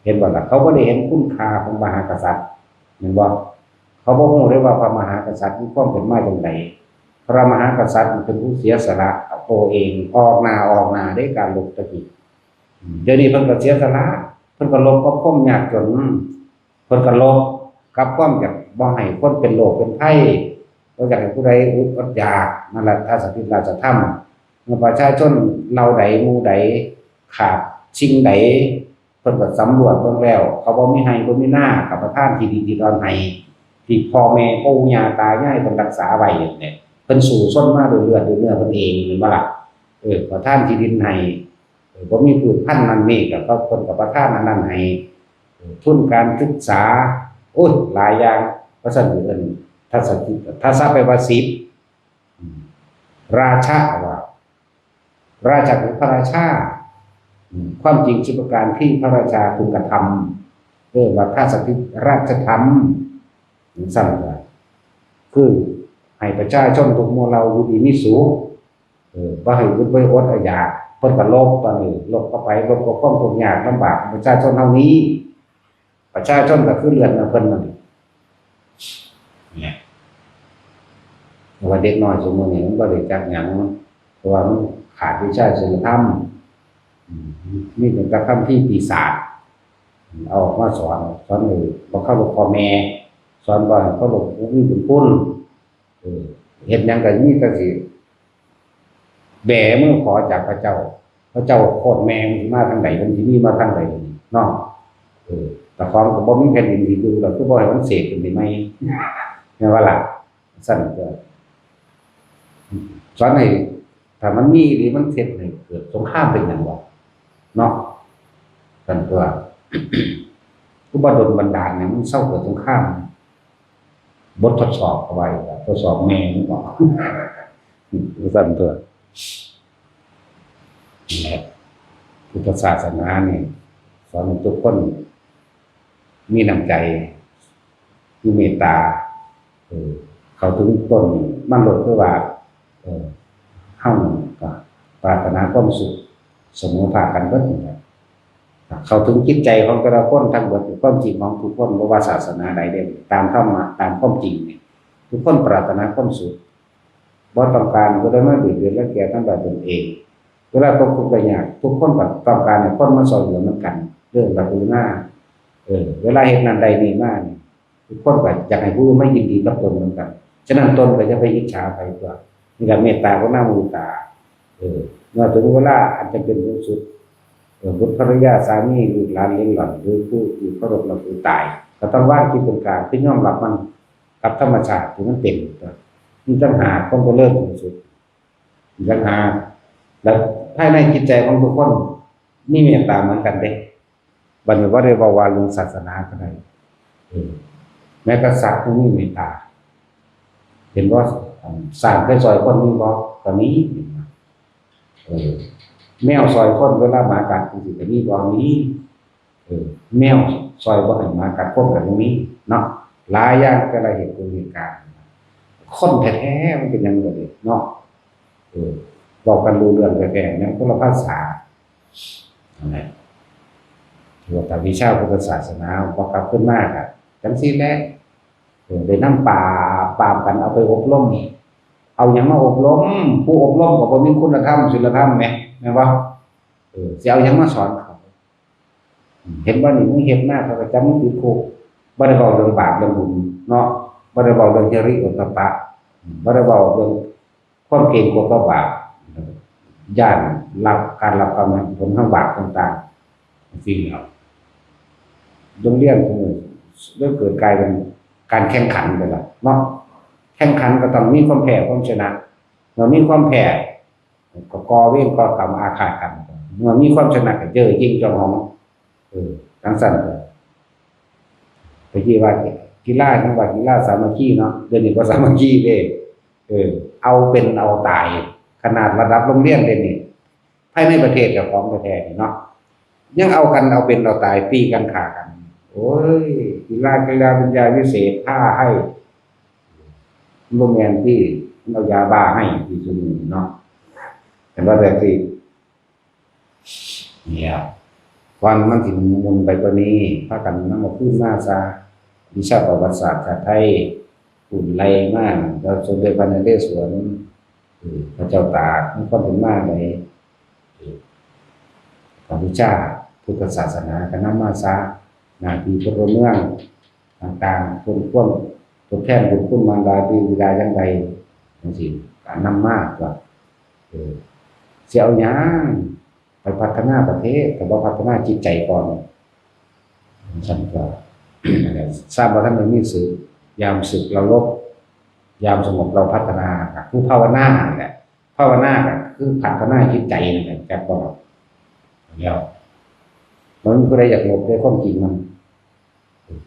เห็นบ่ล่ะ เขาบ่ได้เห็นคุณค่าของมหากษัตริย์ แม่นบ่ เขาบ่ฮู้เลยว่าพระมหากษัตริย์มีความเป็นมาจั่งใด พระมหากษัตริย์เป็นผู้เสียสละตัวเอง ออกหน้าออกหน้าในการรบตะกี้ เดี๋ยวนี้เพิ่นก็เสียสละ เพิ่นก็รบกับความยากจน เพิ่นก็รบกับความอยากบ่ให้คนเป็นโรคเป็นภัย บ่อยากให้ผู้ใดอดอดอยาก นั่นแหละ ถ้าสถิตราชธรรม เมื่อประชาชนเหล่าใดหมู่ใดขาดสิ่งใด เพิ่นก็สำรวจเบิ่งแล้ว เขาบ่มีไร่บ่มีนา ก็ประทานที่ดินที่ดอนให้ ที่พ่อแม่ปู่ย่าตายายเพิ่นรักษาไว้นั่นแหละ เพิ่นสู้ชนมาด้วยเลือดด้วยเนื้อเพิ่นเอง แม่นบ่ล่ะ เออ ประทานที่ดินให้ เออ บ่มีพืชพันธุ์นั่นนี่ ก็เขา เพิ่นก็ประทานอันนั้นให้ เอ ทุนการศึกษา โอ้ย หลายอย่าง ว่าซั่น เอิ้น ทัศกิจ ทัศแปลว่าสิบ อืม ราชะว่า ราชะคือพระราชา อืม ความจริงสิบประการที่พระราชาพึงกระทำ เออ ว่าทัศกิจราชธรรม จั่งซั่นว่า คือให้ประชาชนทุกหมู่เหล่าอยู่ดีมีสุข เออ บ่ให้อึดบ่ให้อดอยาก เพิ่นก็ลบ ตอนนี้ลบเข้าไป ลบกับความทุกข์ยากลำบากของประชาชนเฮานี้ ประชาชนก็คือเลือดเนื้อเพิ่นนั่นแหละ เนี่ย เพราะว่าเด็กน้อยซุมื้อนี้มันบ่ได้จักหยัง เพราะว่ามันขาดวิชาศีลธรรม อืม มีแต่คัมภีร์ปีศาจ เอาออกมาสอน สอนให้บ่เคารพพ่อแม่ สอนบ่ให้เคารพผู้มีบุญคุณ เออ เฮ็ดหยังก็มีแต่สิแบมือขอจากพระเจ้า พระเจ้าโคตรแม่มันสิมาทางใด มันสิมีมาทางใดเนาะ เออ แต่ของก็บ่มีแผ่นดินสิอยู่ ก็คือบ่ให้มันเสกขึ้นไปใหม่ แม่นบ่ล่ะ ซั่นก็ สอนให้ ถ้ามันมีอีหลี มันเฮ็ดให้เกิดสงครามเป็นหยังวะ เนาะ ซั่นตัว คือบ่ดลบันดาลให้มันเซาเกิดสงคราม บททดสอบเอาไว้ ทดสอบแม่มันบอก ซั่นตัว นี่แหละ พุทธศาสนานี่ สอนให้ทุกคนมีน้ำใจ มีเมตตา เออ เข้าถึงต้นมันโลด คือว่า เออ เฮาก็ปรารถนาความสุขเสมอภาคกันเบิดนั่นแหละ เข้าถึงจิตใจของแต่ละคนทั้งเบิด ความจริงของทุกคน บ่ว่าศาสนาใดเด้อ ตามธรรมะ ตามความจริงนี่ ทุกคนปรารถนาความสุข บ่ต้องการผู้ใดมาเบียดเบียนรังแกทำร้ายตนเอง เวลาตกทุกข์ได้ยาก ทุกคนก็ต้องการให้คนมาช่วยเหลือเหมือนกัน เรื่องกรุณา เออ เวลาเฮ็ดนั่นได้นี่มานี่ ทุกคนก็อยากให้ผู้อื่นมายินดีกับตนเหมือนกัน ฉะนั้นตนก็อย่าไปอิจฉาไผตัว นี่แหละเมตตากรุณามุทิตา เออ เมื่อถึงเวลาอันจำเป็นสูงสุด เออ บุตรภรรยา สามี ลูกหลาน เหลนหล่อน หรือผู้ที่เคารพนับถือตาย ก็ต้องวางจิตเป็นกลาง คือยอมรับมันกับธรรมชาติที่มันเป็น นี่ต่างหากความเจริญสูงสุด อีกต่างหาก แล้วภายในจิตใจของทุกคนมีเมตตาเหมือนกันเด้ บัดนี้บ่ได้เว้าว่าเรื่องศาสนาก็ได้ เออ แม้แต่สัตว์ก็มีเมตตา เห็นบ่ อ่า ช้างเคยซ่อยคนมีบ่ ก็มี เออ แมวซ่อยคนเวลาหมากัดจังซี้ก็มีบ่ มี เออ แมวซ่อยบ่ให้หมากัดคนก็ยังมีเนาะ หลายอย่างแต่ละเหตุผลเหตุการณ์ คนแท้ๆมันเป็นหยังแบบนี้เนาะ เออ เว้ากันรู้เรื่องแท้ๆ ยังคนละภาษา นั่นแหละ ถือว่าตามวิชาพุทธศาสนา บ่กลับคืนมาก็จั่งซี้แหละ เออ ได้นำปราบ ปรามกัน เอาไปอบรม เอาหยังมาอบรม ผู้อบรมก็บ่มีคุณธรรม ศีลธรรมแหม แม่นบ่ เออ สิเอาหยังมาสอนเขา เห็นบ่นี่ มึงเฮ็ดมา เขาก็จับมึงติดคุก บ่ได้เว้าเรื่องบาปเรื่องบุญเนาะ บ่ได้เว้าเรื่องฮิริโอตตัปปะ บ่ได้เว้าเรื่องความเกรงกลัวต่อบาป ย้านรับการรับกรรมผลทางบาปต่างๆ สิ่งเหล่า โรงเรียนพวกนี้เลยเกิดกลายเป็นการแข่งขันไปละเนาะ แข่งขันก็ต้องมีความแพ้ความชนะ เมื่อมีความแพ้ ก็ก่อเวรก่อกรรมอาฆาตกัน เมื่อมีความชนะก็เย่อหยิ่งจองหอง เออ จั่งซั้นก็ ไปที่ว่ากีฬา จั่งว่ากีฬาสามัคคีเนาะ เดี๋ยวนี้บ่สามัคคีเด้ เออ เอาเป็นเอาตาย ขนาดระดับโรงเรียนเดี๋ยวนี้ ภายในประเทศเจ้าของแท้ๆนี่เนาะ ยังเอากันเอาเป็นเอาตาย ตีกันฆ่ากัน โอ้ย กีฬา กีฬาปัญญาวิเศษ พาให้ บ่แม่นติ มันเอายาบ้าให้ติ ซุมื้อนี้เนาะ เห็นว่าแต่สิ นี่แหละ ก่อนมันสิหมุนไปกว่านี้ พากันนำเอาคืนมาซะ วิชาประวัติศาสตร์ชาติไทย รุ่นไล่มา แล้วสมเด็จพระนเรศวร เออ พระเจ้าตาก มีความเป็นมาใด เออ พระวิชาพุทธศาสนาก็นำมาซะ หน้าที่พลเมืองต่างๆ คนควรทดแทนบุญคุณมารดาบิดาอย่างใด จั่งซี้ ก็นำมาตัว เออ สิเอาหยังไปพัฒนาประเทศ ถ้าบ่พัฒนาจิตใจก่อน ซั่นก็ นั่นแหละ ทราบว่าท่านไม่มีศึก ยามศึกเรารบ ยามสงบเราพัฒนา ก็คือภาวนานั่นแหละ ภาวนาก็คือพัฒนาจิตใจนั่นแหละ จักบ่ล่ะ แล้ว มันผู้ใดอยากหลบในความจริงมัน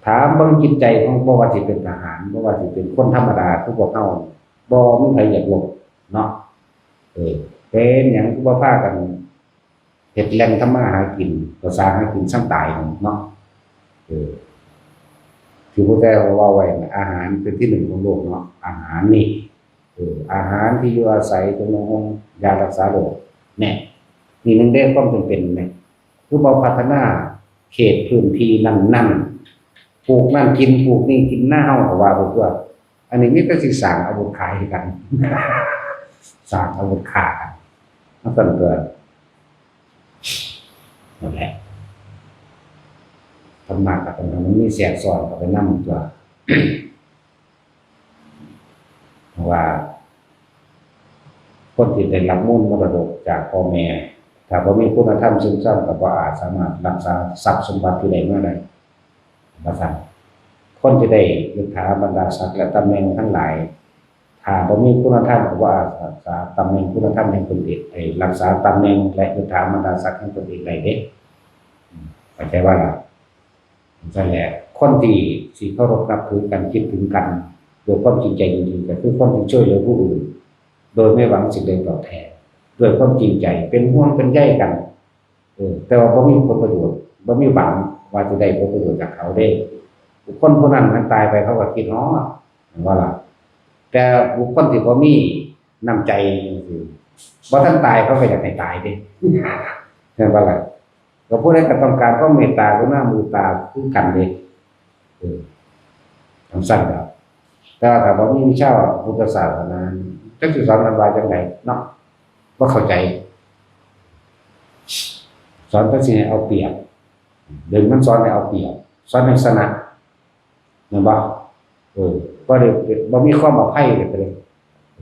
ถามเบิ่งจิตใจของ บ่ว่าสิเป็นทหาร บ่ว่าสิเป็นคนธรรมดาคือพวกเฮา บ่มีไผอยากลบเนาะ เออ เป็นหยังคือบ่พากันเฮ็ดแหล่งทำมาหากิน ภาษาหากินซ้ำตายนั่นเนาะ เออ คือพระเจ้าเว้าไว้นะ อาหารเป็นที่หนึ่งของโลกเนาะ อาหารนี่ เออ อาหาร ที่อยู่อาศัย เครื่องนุ่งห่ม ยารักษาโรค เนี่ย นี่หนึ่งเด้ความจำเป็นเนี่ย คือบ่พัฒนาเขตพื้นที่นั่นๆ ปลูกนั่นกิน ปลูกนี่กิน นาเฮาก็ว่าไปทั่ว อันนี้มีแต่สิสร้างอาวุธขายกัน สร้างอาวุธฆ่ากัน มันก็เกิด นั่นแหละ ธรรมะกับปัญหามันมีแทรกซ้อนเข้าไปนำตัว เพราะว่า คนที่ได้รับมูลมรดกจากพ่อแม่ ถ้าบ่มีคุณธรรมซึมซับ ก็บ่อาจสามารถรักษาทรัพย์สมบัติที่ได้มาได้ ว่าซั่น คนที่ได้ยศถาบรรดาศักดิ์และตำแหน่งทั้งหลาย ถ้าบ่มีคุณธรรม ก็บ่อาจรักษาตำแหน่งคุณธรรมแห่งตนเอง เอ้ย รักษาตำแหน่งและยศถาบรรดาศักดิ์แห่งตนเองได้เด้ อืม เข้าใจว่าล่ะ? นั่นแหละ คนที่สิเคารพนับถือกัน คิดถึงกัน ด้วยความจริงใจจริงๆ ก็คือคนที่ช่วยเหลือผู้อื่น โดยไม่หวังสิ่งใดตอบแทน ด้วยความจริงใจ เป็นห่วงเป็นใยกัน เออ แต่ว่าบ่มีผลประโยชน์ บ่มีหวังว่าจะได้ผลประโยชน์จากเขาเด้ บุคคลผู้นั้นมันตายไปเขาก็คิดฮอด เห็นบ่ล่ะ? แต่บุคคลที่บ่มีน้ำใจจังซี้ บ่ทันตายเขาก็อยากให้ตายเด้ เห็นบ่ล่ะ? ก็ผู้ใดก็ต้องการความเมตตากรุณามุทิตาคือกันเด้ เออ จังซั่นล่ะ แต่ว่าถ้าบ่มีวิชาพุทธศาสนา จักสิสอนกันว่าจังไดเนาะ บ่เข้าใจ สอนจังสิให้เอาเปรียบ เดี๋ยวมันสอนให้เอาเปรียบ สอนให้ชนะ แม่นบ่? เออ บ่ได้ บ่มีความอภัยกันเลย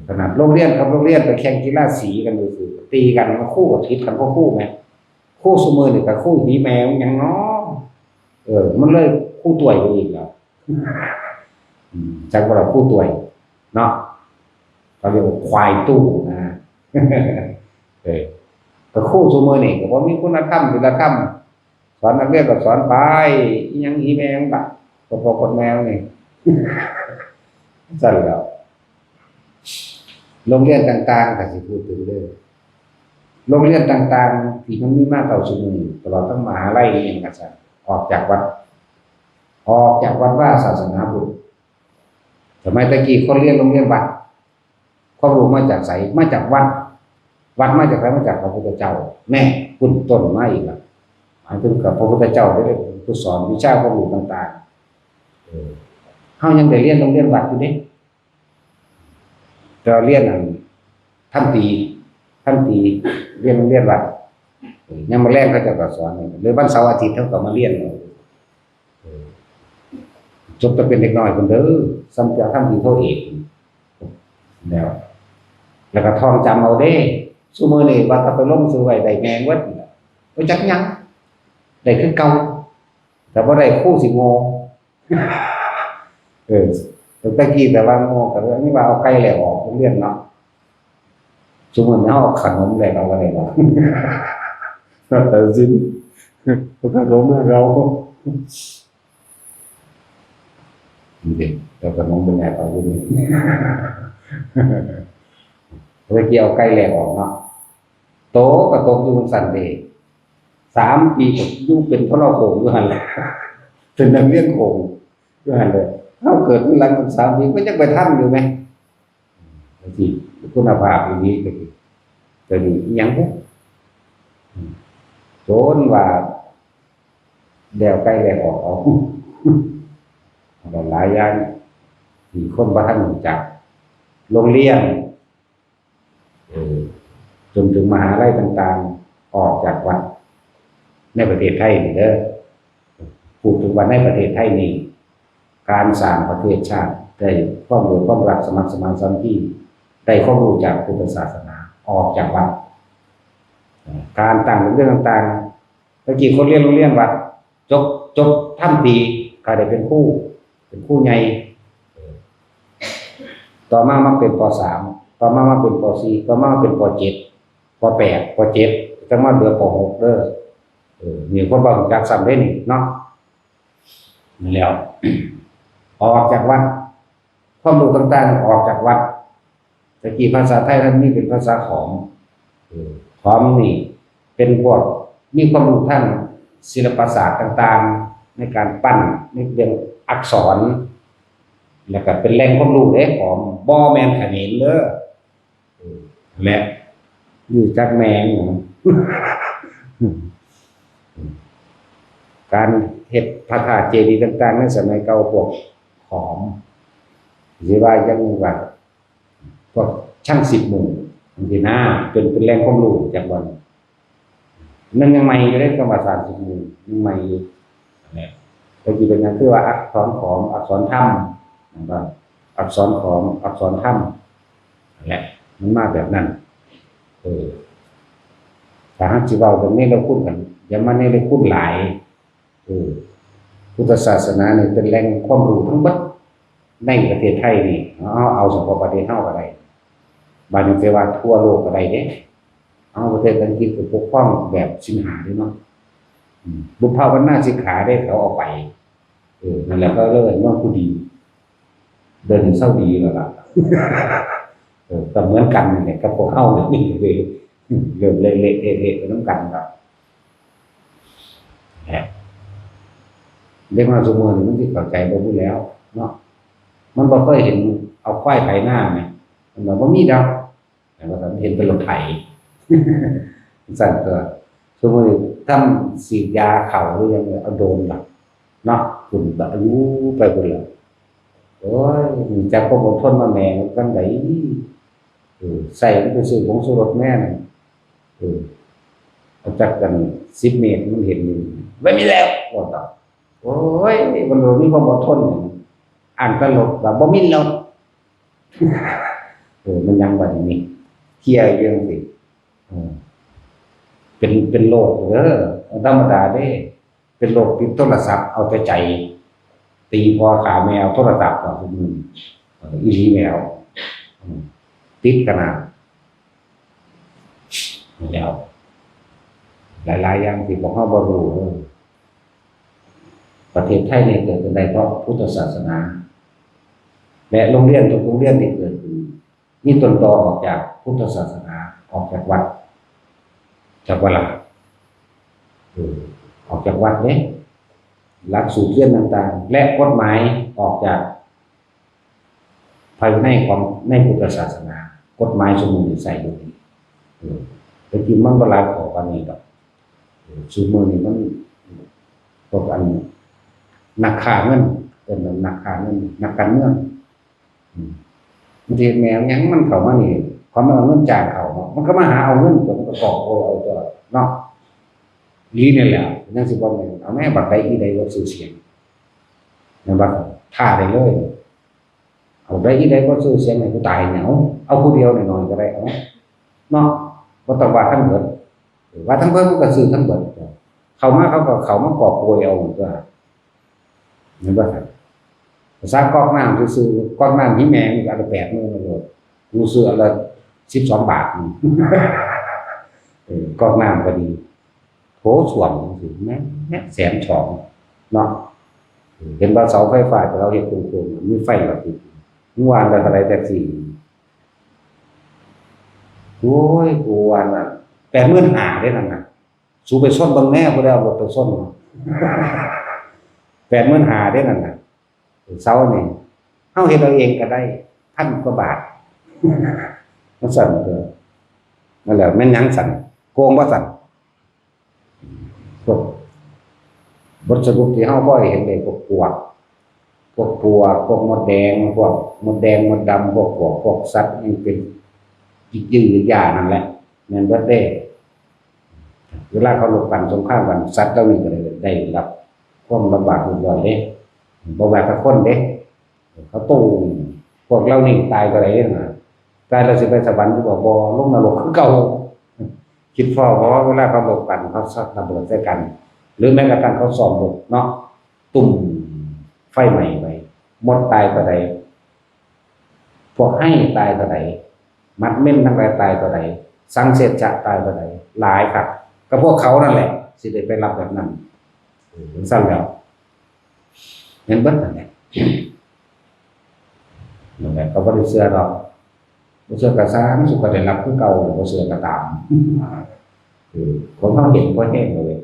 ขนาดโรงเรียนกับโรงเรียนไปแข่งกีฬาสีกันอยู่ซื่อ ตีกัน ครูก็ผิดกันเพราะครูแหม ครูซุมื้อนี่ก็ครูหีแม่มันหยังน้อ เออ มันเลยครูต่วยไปอีกแล้ว อืม จักว่าล่ะครูต่วย เนาะ เขาเรียกว่าควายตู้นะ เออ ก็ครูซุมื้อนี่ก็บ่มีคุณธรรมศีลธรรม สอนนักเรียนก็สอนไป อิหยังหีแม่งล่ะ กดพ่อกดแม่นี่ ซั่นแหล้ว โรงเรียนต่างๆ ก็สิพูดถึงเด้อ โรงเรียนต่างๆ ที่มันมีมาเท่าซุมื้อนี้ ตลอดทั้งมหาลัยนี่ก็ซั่น ออกจากวัด ออกจากวัดวาศาสนาพุทธ สมัยแต่กี้คนเรียนโรงเรียนวัด ความรู้มาจากไส มาจากวัด วัดมาจากไส มาจากพระพุทธเจ้า แน่ คุณต้นมาอีกแล้ว หมายถึงกับพระพุทธเจ้าได้เป็นผู้สอนวิชาความรู้ต่างๆ เออ เฮายังได้เรียนโรงเรียนวัดอยู่เด้ แต่ว่าเรียนอัน ทันตี ทันตี เรียนโรงเรียนวัด เออ ยามมื้อแลงเขาเจ้าก็สอน หรือวันเสาร์อาทิตย์เขาก็มาเรียนเอา เออ จบแต่เป็นเด็กน้อยพุ้นเด้อ ส่ำจะทำดีเท่าเอกแล้ว แล้วก็ท่องจำเอาเด้ ซุมื้อนี้ว่าถ้าไปลงชื่อไว้ได้แม่นเบิดนั่นแหละ บ่จักหยัง ได้คือเก่า แต่บ่ได้ครูสิโง่ เออ ตั้งแต่กี้แต่ว่าโง่ ก็เลยว่าเอาไก่แหลกออกโรงเรียนเนาะ ซุมื้อนี้เอาขนมแหลกเอาก็ได้เนาะ แต่สิน ขนมแหลกเอา นี่เด้ แต่ขนมเป็นไงตอนนี้ เมื่อกี้เอาไก่แหลกออกเนาะ โตก็ตกอยู่จั่งซั่นเด้ สามปีก็อยู่เป็นทรโขงอยู่หั่นแหละ เป็นนักเรียนโขงอยู่หั่นเลย เฮาเกิดทีหลังตั้งสามปี มันยังไปทันอยู่แหม จั่งซี้ คุณภาพอีหลีก็ดี ก็ดี อิหยังบุ จนว่า แล้วไก่แล้วออกเอา หลายอย่างที่คนบ่ทันรู้จัก โรงเรียน เออ จนถึงมหาลัยต่างๆ ออกจากวัด ในประเทศไทยนี่เด้อ พูดถึงว่าในประเทศไทยนี่ การสร้างประเทศชาติได้ความรู้ความรักสมัครสมานสามัคคี ได้ความรู้จากพุทธศาสนา ออกจากวัด การตั้งโรงเรียนต่างๆ ตะกี้คนเรียนโรงเรียนวัด จบ จบทันที ก็ได้เป็นครู เป็นครูใหญ่ ต่อมามาเป็น ป.สาม ต่อมามาเป็น ป.สี่ ต่อมามาเป็น ป.เจ็ด ป.แปด ป.เจ็ด จั่งมาเหลือ ป.หก เด้อ เออ นี่คนบ่รู้จักซ้ำเด้นี่เนาะ นั่นแล้ว ออกจากวัด ความรู้ต่างๆออกจากวัด ตะกี้ภาษาไทยท่านมีเป็นภาษาขอม เออ ขอมนี่เป็นพวกมีความรู้ทางศิลปศาสตร์ต่างๆ ในการปั้นในเรื่องอักษร แล้วก็เป็นแหล่งความรู้เด้ขอม บ่แม่นเขมรเด้อ เออ และอยู่จักแมงหยัง การเฮ็ดพระธาตุเจดีย์ต่างๆในสมัยเก่าพวกขอม สิว่ายังว่า พวกช่างสิบหมู่จังซี้นะ เป็น เป็นแหล่งความรู้จากบ่อน มันยังใหม่อยู่เด้ คำว่าสามสิบหมู่ ยังใหม่อยู่ นะ แต่ที่เป็นหยังคือว่าอักษรขอม อักษรธรรม นะครับ อักษรขอม อักษรธรรม นั่นแหละ มันมาแบบนั้น เออ ถ้าหากสิเว้าเรื่องเนรคุณกัน อย่ามาเนรคุณหลาย เออ พุทธศาสนานี่เป็นแหล่งความรู้ทั้งหมดในประเทศไทยนี่ เอา เอาเฉพาะประเทศเฮาก็ได้ บาดนี้ไปว่าทั่วโลกก็ได้เด้ เอาประเทศอังกฤษก็ปกครองแบบศีลห้าเด้เนาะ อืม บุพพาวนาสิกขาเด้ เขาเอาไป เออ นั่นแหละก็เลยเอิ้นว่าผู้ดี เดี๋ยวนี้เซาดีแล้วล่ะ เออ ก็เหมือนกันนี่แหละ กับพวกเฮานี่ เริ่มเละๆเทะๆไปนำกันแล้ว นะ เด็กน้อยซุมื้อนี้มันสิเข้าใจบ่พู้นแหล้วเนาะ มันบ่เคยเห็นเอาควายไถนาแหม มันว่าบ่มีดอก แต่ว่าเห็นแต่รถไถ ซั่นตั๊ว ซุมื้อนี้ทำฉีดยาข้าวหรือหยัง เอาโดรนล่ะ เนาะ พุ้นก็อายุไปพุ้นล่ะ โอ้ย มีจักความอดทนมาแหม จั่งใด เออ ใส่มันไปซื้อผงชูรสแหมนั่น เออ เอาจักกันสิบเมตรมันเห็นอยู่ ไม่มีแล้ว ว่าต่อ โอ้ย มันบ่มีความอดทนหยัง อ่านตลกว่าบ่มีแล้ว เออ มันยังบัดนี้ เคลียร์อยู่จังซี่ เออ เป็น เป็นโรคเด้อ ธรรมดาเด้ เป็นโรคติดโทรศัพท์ เอาแต่ใจ ตีพ่อฆ่าแม่เอาโทรศัพท์เนาะ อืม เออ อีหลีแล้ว อืม ติดขนาด แล้ว หลายๆอย่างที่พวกเราบ่รู้ เออ ประเทศไทยนี่เกิดขึ้นได้เพราะพุทธศาสนา และโรงเรียนทุกโรงเรียนที่เกิดขึ้น มีต้นตอออกจากพุทธศาสนา ออกจากวัด จากวัดละ เออ ออกจากวัดเนี่ย หลักสูตรเรียนต่างๆ และกฎหมายออกจากภายในของในพุทธศาสนา กฎหมายสมมุติใส่อยู่นี่ เออ แต่จริงมันก็หลายข้อกันนี่ดอก เออ สมมุตินี่มัน พวกอัน นักฆ่าเงิน เป็นนักฆ่าเงิน นักการเมือง อืม มันสิแม่นหยังมันเข้ามานี่ ความมันเอาเงินจ้างเขาเนาะ มันก็มาหาเอาเงินตัว มันก็กอบโกยเอาตัวเนาะ อีนี่แหละ ยังสิบ่แม่น เอาแม่บักใดอีใดบ่ซื้อเสียง แม่นบ่ ท่าได้เลย เอาได้อีใดบ่ซื้อเสียงให้กูตายเนี่ย เอา เอาผู้เดียวหน่อยๆก็ได้ เอา เนาะ บ่ต้องว่าทั้งเบิด ว่าทั้งเบิดมันก็ซื้อทั้งเบิด เข้ามาเขาก็เข้ามากอบโกยเอาตัว เห็นบ่ครับ ภาษากอกน้ำซื่อๆ กอกน้ำนี่แม่งอันละแปดหมื่นโลด กูซื้ออันละสิบสองบาท เออ กอกน้ำก็ดี โถส้วมจังซี้ แม่งแสนสอง เนาะ เห็นว่าเสาไฟฟ้าที่เขาเฮ็ดโค้งๆ มีไฟก็ติด เมื่อวานก็เท่าไหร่ แท็กซี่ โอ้ย กูว่าน่ะ แปดหมื่นห้าเด้นั่นน่ะ สูไปชนเบิ่งแน่ ผู้ใดเอารถไปชน แปดหมื่นห้าเด้นั่นน่ะ เสานี่ เฮาเฮ็ดเอาเองก็ได้ พันกว่าบาท มันสั่นเด้อ นั่นแหละ แม่นหยังสั่น โกงบ่สั่น พวก บทสรุปที่เฮาบ่เห็นเลย พวกปลวก พวกปลวก พวกมดแดง พวกมดแดงมดดำ พวกปลวก พวกสัตว์นี่เป็นยึกยือยึกยานั่นแหละ แม่นเบิดเด้ เวลาเขารบกันสงครามกัน สัตว์เหล่านี้ก็ได้ ได้รับความลำบากเรียบร้อยเด้ บ่ว่าแต่คนเด้ เขาตู้ พวกเหล่านี้ตายก็ได้เด้นะ ตายแล้วสิไปสวรรค์หรือบ่ บ่ ลงนรกคือเก่า คิดพ้อบ่ เวลาเขารบกัน เขาซัดระเบิดใส่กัน หรือแม้กระทั่งเขาซ้อมรบเนาะ ตุ้ม ไฟไหม้ไป มดตายเท่าใด พวกไฮ่ตายเท่าใด หมัดเม็นทั้งหลายตายเท่าใด สังเสชจะตายเท่าใด หลายคัก ก็พวกเขานั่นแหละ สิได้ไปรับแบบนั้น เออ จั่งซั้นแล้ว แม่นเบิดนั่นแหละ นั่นแหละ ก็บ่ได้เชื่อดอก บ่เชื่อก็ซ่าง สุขก็ได้รับคือเก่า บ่เชื่อก็ตาม เออ ของเฮาเห็นบ่แห้งเลย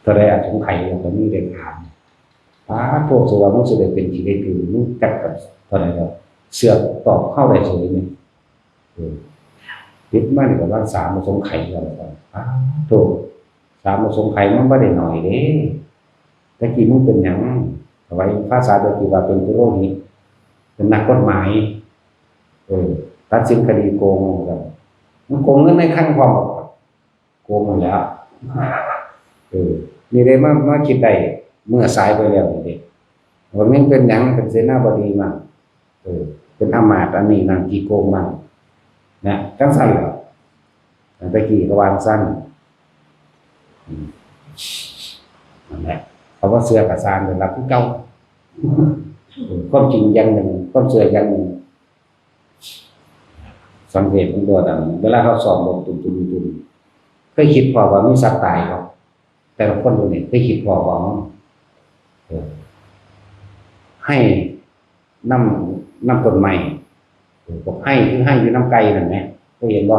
เท่าใดอสงไขยก็มีได้ถาม ปาดโทษ สิว่ามึงสิได้เป็นขี้ได้ตื่น มึงจักก็เท่าใดแล้ว เชื่อตอบเข้าได้เฉยนี่ เออ ติดมานี่ก็ว่าสามอสงไขยแล้ว ปาดโทษ สามอสงไขยมันบ่ได้น้อยเด้ แต่กี้มึงเป็นหยัง ถวายภาษาเดียวที่ว่าเป็นปุโรหิต เป็นนักกฎหมาย เออ ตัดสินคดีโกงกัน มันโกงเงินในคลังพร้อม โกงหมดแล้ว เออ นี่ได้มา มาคิดได้ เมื่อสายไปแล้วนี่เด้ ว่ามันเป็นหยัง เป็นเสนาบดีมั่ง เออ เป็นอำมาตย์อันนี้นั่น ขี้โกงมั่ง นะ จังซั่นเหรอ ตั้งแต่กี้ก็วางสั้น อืม นั่นแหละ เขาว่าเชื่อกับซ่าง ได้รับคือเก่า เออ ความจริงอย่างหนึ่ง ความเชื่ออย่างหนึ่ง สังเกตมันตัวนั้น เวลาเขาสอบรถตุ่มๆๆ เคยคิดพอว่ามีสัตว์ตายบ่ แต่ละคนพวกนี้เคยคิดพอว่า เออ ไฮ่นำ นำต้นไม้ เออ พวกไฮ่คือไฮ่อยู่นำไก่นั่นแหม เคยเห็นบ่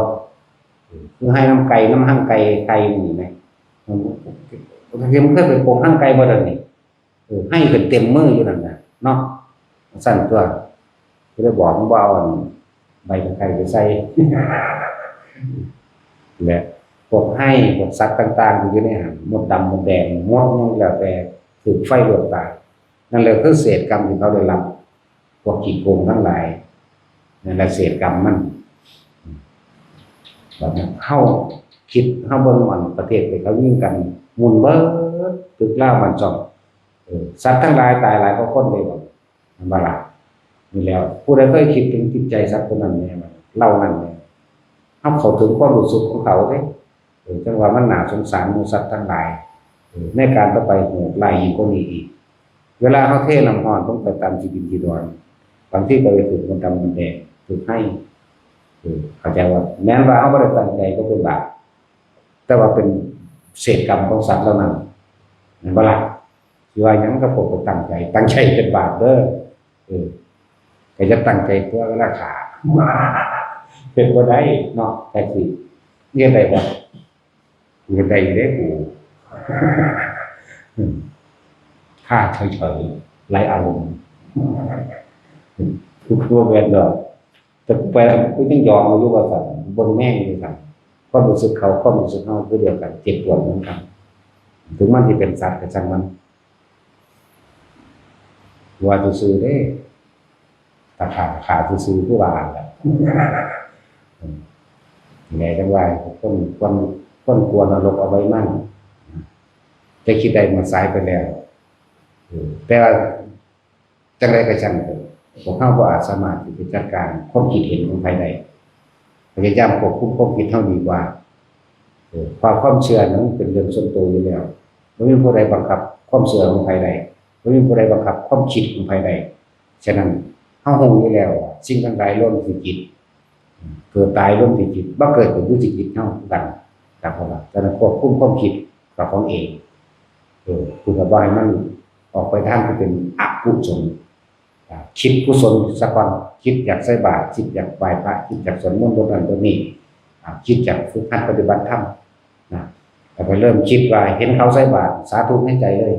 เออ คือไฮ่นำไก่ นำฮังไก่ ไข่นี่แหม มัน มันเคยไปปลูกฮังไก่บ่เดี๋ยวนี้ เออ ไฮ่ขึ้นเต็มมืออยู่นั่นน่ะ เนาะ ซั่นตัว ก็เลยบอกมันว่าเอาอันใบตะไคร้ไปใส่ และพวกไฮ่ พวกสัตว์ต่างๆ ที่อยู่ในหั้น มดดำมดแดง มดหยังแล้วแต่ ถูกไฟลวกตาย นั่นแหละคือเศษกรรมที่เขาได้รับ พวกขี้โกงทั้งหลาย นั่นแหละเศษกรรมมัน บัดนี้เฮาคิด เฮาเบิ่งอันประเทศที่เขายิงกัน มุ่นเบิด ตึกลาวบ้านช่อง เออ สัตว์ทั้งหลายตายหลายกว่าคนเลยบ่ แม่นบ่ล่ะ นี่แหล้ว ผู้ใดเคยคิดถึงจิตใจสัตว์คนนั้นแน่ เหล่านั้นแน่ เฮาเข้าถึงความรู้สึกของเขาเด้ เออ จังว่ามันน่าสงสารหมู่สัตว์ทั้งหลาย เออ ในการต่อไปโหดร้ายยิ่งกว่านี้อีก เวลาเฮาเทน้ำร้อนลงไปตามขี้ดินขี้ดอน บางทีก็ไปถืกมดดำมดแดง ถืกไฮ่ เออ เข้าใจว่า แม้นว่าเฮาบ่ได้ตั้งใจก็เป็นบาป แต่ว่าเป็นเศษกรรมของสัตว์เหล่านั้น แม่นบ่ล่ะ สิว่าหยังก็พวกไปตั้งใจ ตั้งใจเป็นบาปเด้อ เออ ก็จะตั้งใจตัวเวลาฆ่า เป็นบ่ได้เนาะ แต่สิเฮ็ดได้บ่ เฮ็ดได้อยู่เด้กู อืม ฆ่าเฉยๆ ไร้อารมณ์ คือบ่แม่นดอก แต่กูไปแล้วกูยังยอมอยู่ว่าซั่น เบิ่งแม่งอยู่ซั่น ความรู้สึกเขา ความรู้สึกเฮาคือเดียวกัน เจ็บปวดเหมือนกัน ถึงมันสิเป็นสัตว์ก็ช่างมัน ว่าซื่อๆเด้ ตาขาดขาซื่อๆคือว่าหั่นล่ะ อืม แม่จังว่า คน คน คนกลัวนรกเอาไว้มั่ง แต่คิดได้มันสายไปแล้ว เออ แต่ว่าจังใดก็ช่างเถอะ พวกเฮาบ่อาจสามารถที่จะจัดการความคิดเห็นของไผได้ พยายามควบคุมความคิดเฮาดีกว่า เออ ความ ความเชื่อนั้นมันเป็นเรื่องส่วนตัวอยู่แล้ว บ่มีผู้ใดบังคับความเชื่อของไผได้ บ่มีผู้ใดบังคับความคิดของไผได้ ฉะนั้น เฮาฮู้อยู่แล้วว่าสิ่งทั้งหลายล้วนที่จิต เกิดตายล้วนที่จิต บ่เกิดก็อยู่ที่จิตเฮาคือกัน ตามความว่า ฉะนั้นควบคุมความคิดกับของเอง เออ คือก็บ่ให้มันออกไปทางที่เป็นอกุศล อ่า คิดกุศลซะก่อน คิดอยากใส่บาตร คิดอยากไหว้พระ คิดอยากสวดมนต์บทนั้นบทนี้ อ่า คิดอยากฝึกหัดปฏิบัติธรรม นะ แต่พอเริ่มคิดว่าเห็นเขาใส่บาตร สาธุในใจเลย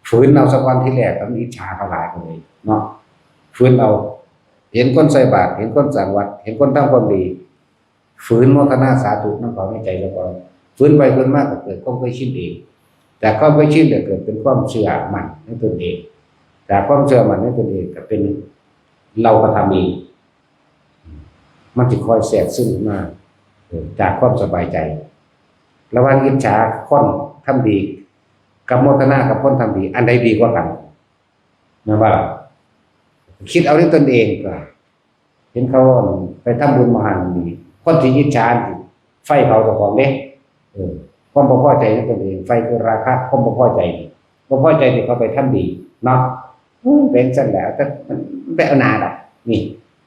ฝืนเอาซะก่อนทีแรก มันอิจฉาเขาหลายก็เลยเนาะ ฝืนเอา เห็นคนใส่บาตร เห็นคนสร้างวัด เห็นคนทำความดี ฝืนโมทนาสาธุนำเขาในใจซะก่อน ฝืนไปฝืนมาก็เกิดความเคยชินเอง จากความเคยชินเนี่ยเกิดเป็นความเชื่อมั่นในตนเอง จากความเชื่อมั่นในตนเองก็เป็นเรากระทำเอง มันจะคอยแทรกซึมมา เออ จากความสบายใจ ระหว่างอิจฉาคนทำดี กับโมทนากับคนทำดี อันใดดีกว่ากัน แม่นบ่ล่ะ คิดเอาด้วยตนเองก็ เห็นเขาไปทำบุญมาหันนี่ คนที่อิจฉานี่ ไฟเผาเจ้าของเด้ เออ ความบ่พอใจในตนเอง ไฟคือราคะ ความบ่พอใจนี่ บ่พอใจที่เขาไปทำดี เนาะ อืม เป็นซั่นแหละ แต่มันไปเอาหน้าดอก นี่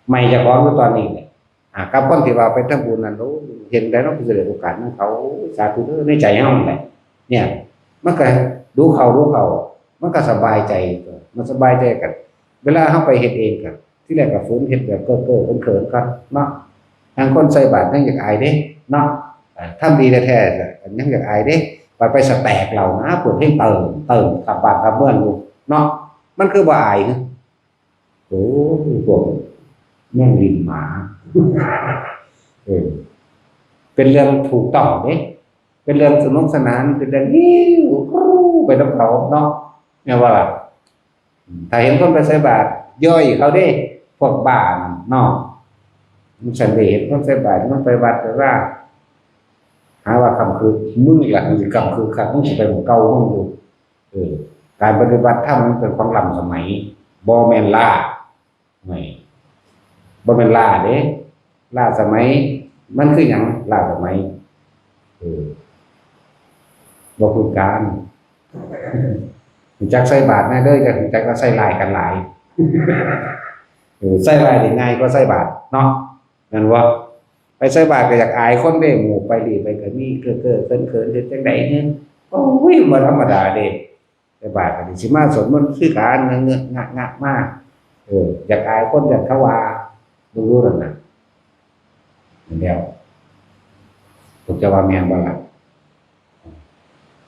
ไหม้เจ้าของอยู่ตอนนี้แหละ อ่า กับคนที่ว่าไปทำบุญนั่น โอ้ เห็นได้เนาะ ผู้เสด็จโอกาสนั่นเขา สาธุเด้อ ในใจเฮานั่นแหละ เนี่ย มันก็รู้เข้า รู้เข้า มันก็สบายใจตัว มันสบายใจกัน เวลาเฮาไปเฮ็ดเองก็ ทีแรกก็ฝืนเฮ็ดแบบเก้อๆเขินๆก่อนเนาะ ทางคนใส่บาตรยังอยากอายเด้เนาะ เอ่อ ทำดีแท้ๆ ยังอยากอายเด้ บัดไปสแต็กเหล้านะ เปิดเพลงเติม เติม ขับบ้านขับเมืองอยู่เนาะ มันคือบ่อาย โอ้ พวกแม่งลิ้นหมา เออ เป็นเรื่องถูกต้องเด้ เป็นเรื่องสนุกสนาน เป็นเรื่องฮิ้วไปนำเขาเนาะ แม่นบ่ล่ะ อืม ถ้าเห็นคนไปใส่บาตร ย่อยเขาเด้ พวกบ้านั่นเนาะ มันสันเดเห็นคนใส่บาตร มันไปวัดไปว่า หาว่าค่ำคือ มึงล่ะ มึงสิค่ำคือคัก มึงสิไปหม่องเก่ามึงอยู่ เออ การปฏิบัติธรรมมันเป็นของล้ำสมัย บ่แม่นล้า ไม่ บ่แม่นล้าเด้ ล้าสมัย มันคือหยัง ล้าสมัย เออ บ่คือการ รู้จักใส่บาตรแน่เด้อ จะรู้จักว่าใส่ร้ายกันหลาย เออ ใส่ร้ายได้ง่ายกว่าใส่บาตรเนาะ แม่นบ่ ไปใส่บาตรก็อยากอายคนเด้ หมู่ไปนี่ไปก็มีเก้อๆเขินๆ เฮ็ดจั่งใด๋เนี่ย โอ้ย บ่ธรรมดาเด้ ใส่บาตรก็สิมาสวดมนต์คือกัน เงอะๆงะๆมา เออ อยากอายคน อยากเขาว่า บ่รู้นั่นน่ะ นั่นแหล้ว พวกเจ้าว่าแม่นบ่ล่ะ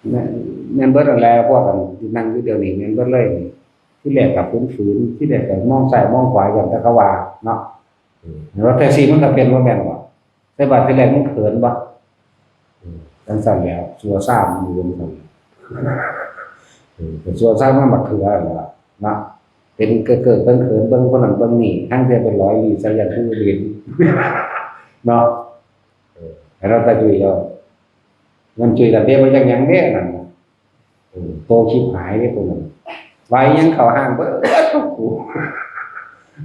แม่น แม่นเบิดนั่นแหละ พวกกันที่นั่งอยู่เดี๋ยวนี้ แม่นเบิดเลยนี่ ที่แรกก็ฝืนๆ ที่แรกก็มองซ้ายมองขวา ย้านแต่เขาว่าเนาะ เออ แล้วแท็กซี่มันก็เปลี่ยนบ่แม่นบ่ ใส่บาตรทีแรกมันเขินบ่ เออ จั่งซั้นแหล้ว ซัวซ่ามันอยู่จั่งซั้น เออ แต่ซัวซ่ามันบักเขือนั่นล่ะเนาะ เป็นเก้อๆเขินๆ เบิ่งคนนั้นเบิ่งนี่ ทั้งเทื่อเป็นร้อยลี้ใส่อย่างผู้อื่น เนาะ เออ ให้เราตาจุยเอา มันจุยกันเด้ บ่จักหยังเด้นั่นน่ะ เออ โตชิบหายเด้พวกนั้น ไหว้ยังเข้าห้างเบิดทุกกู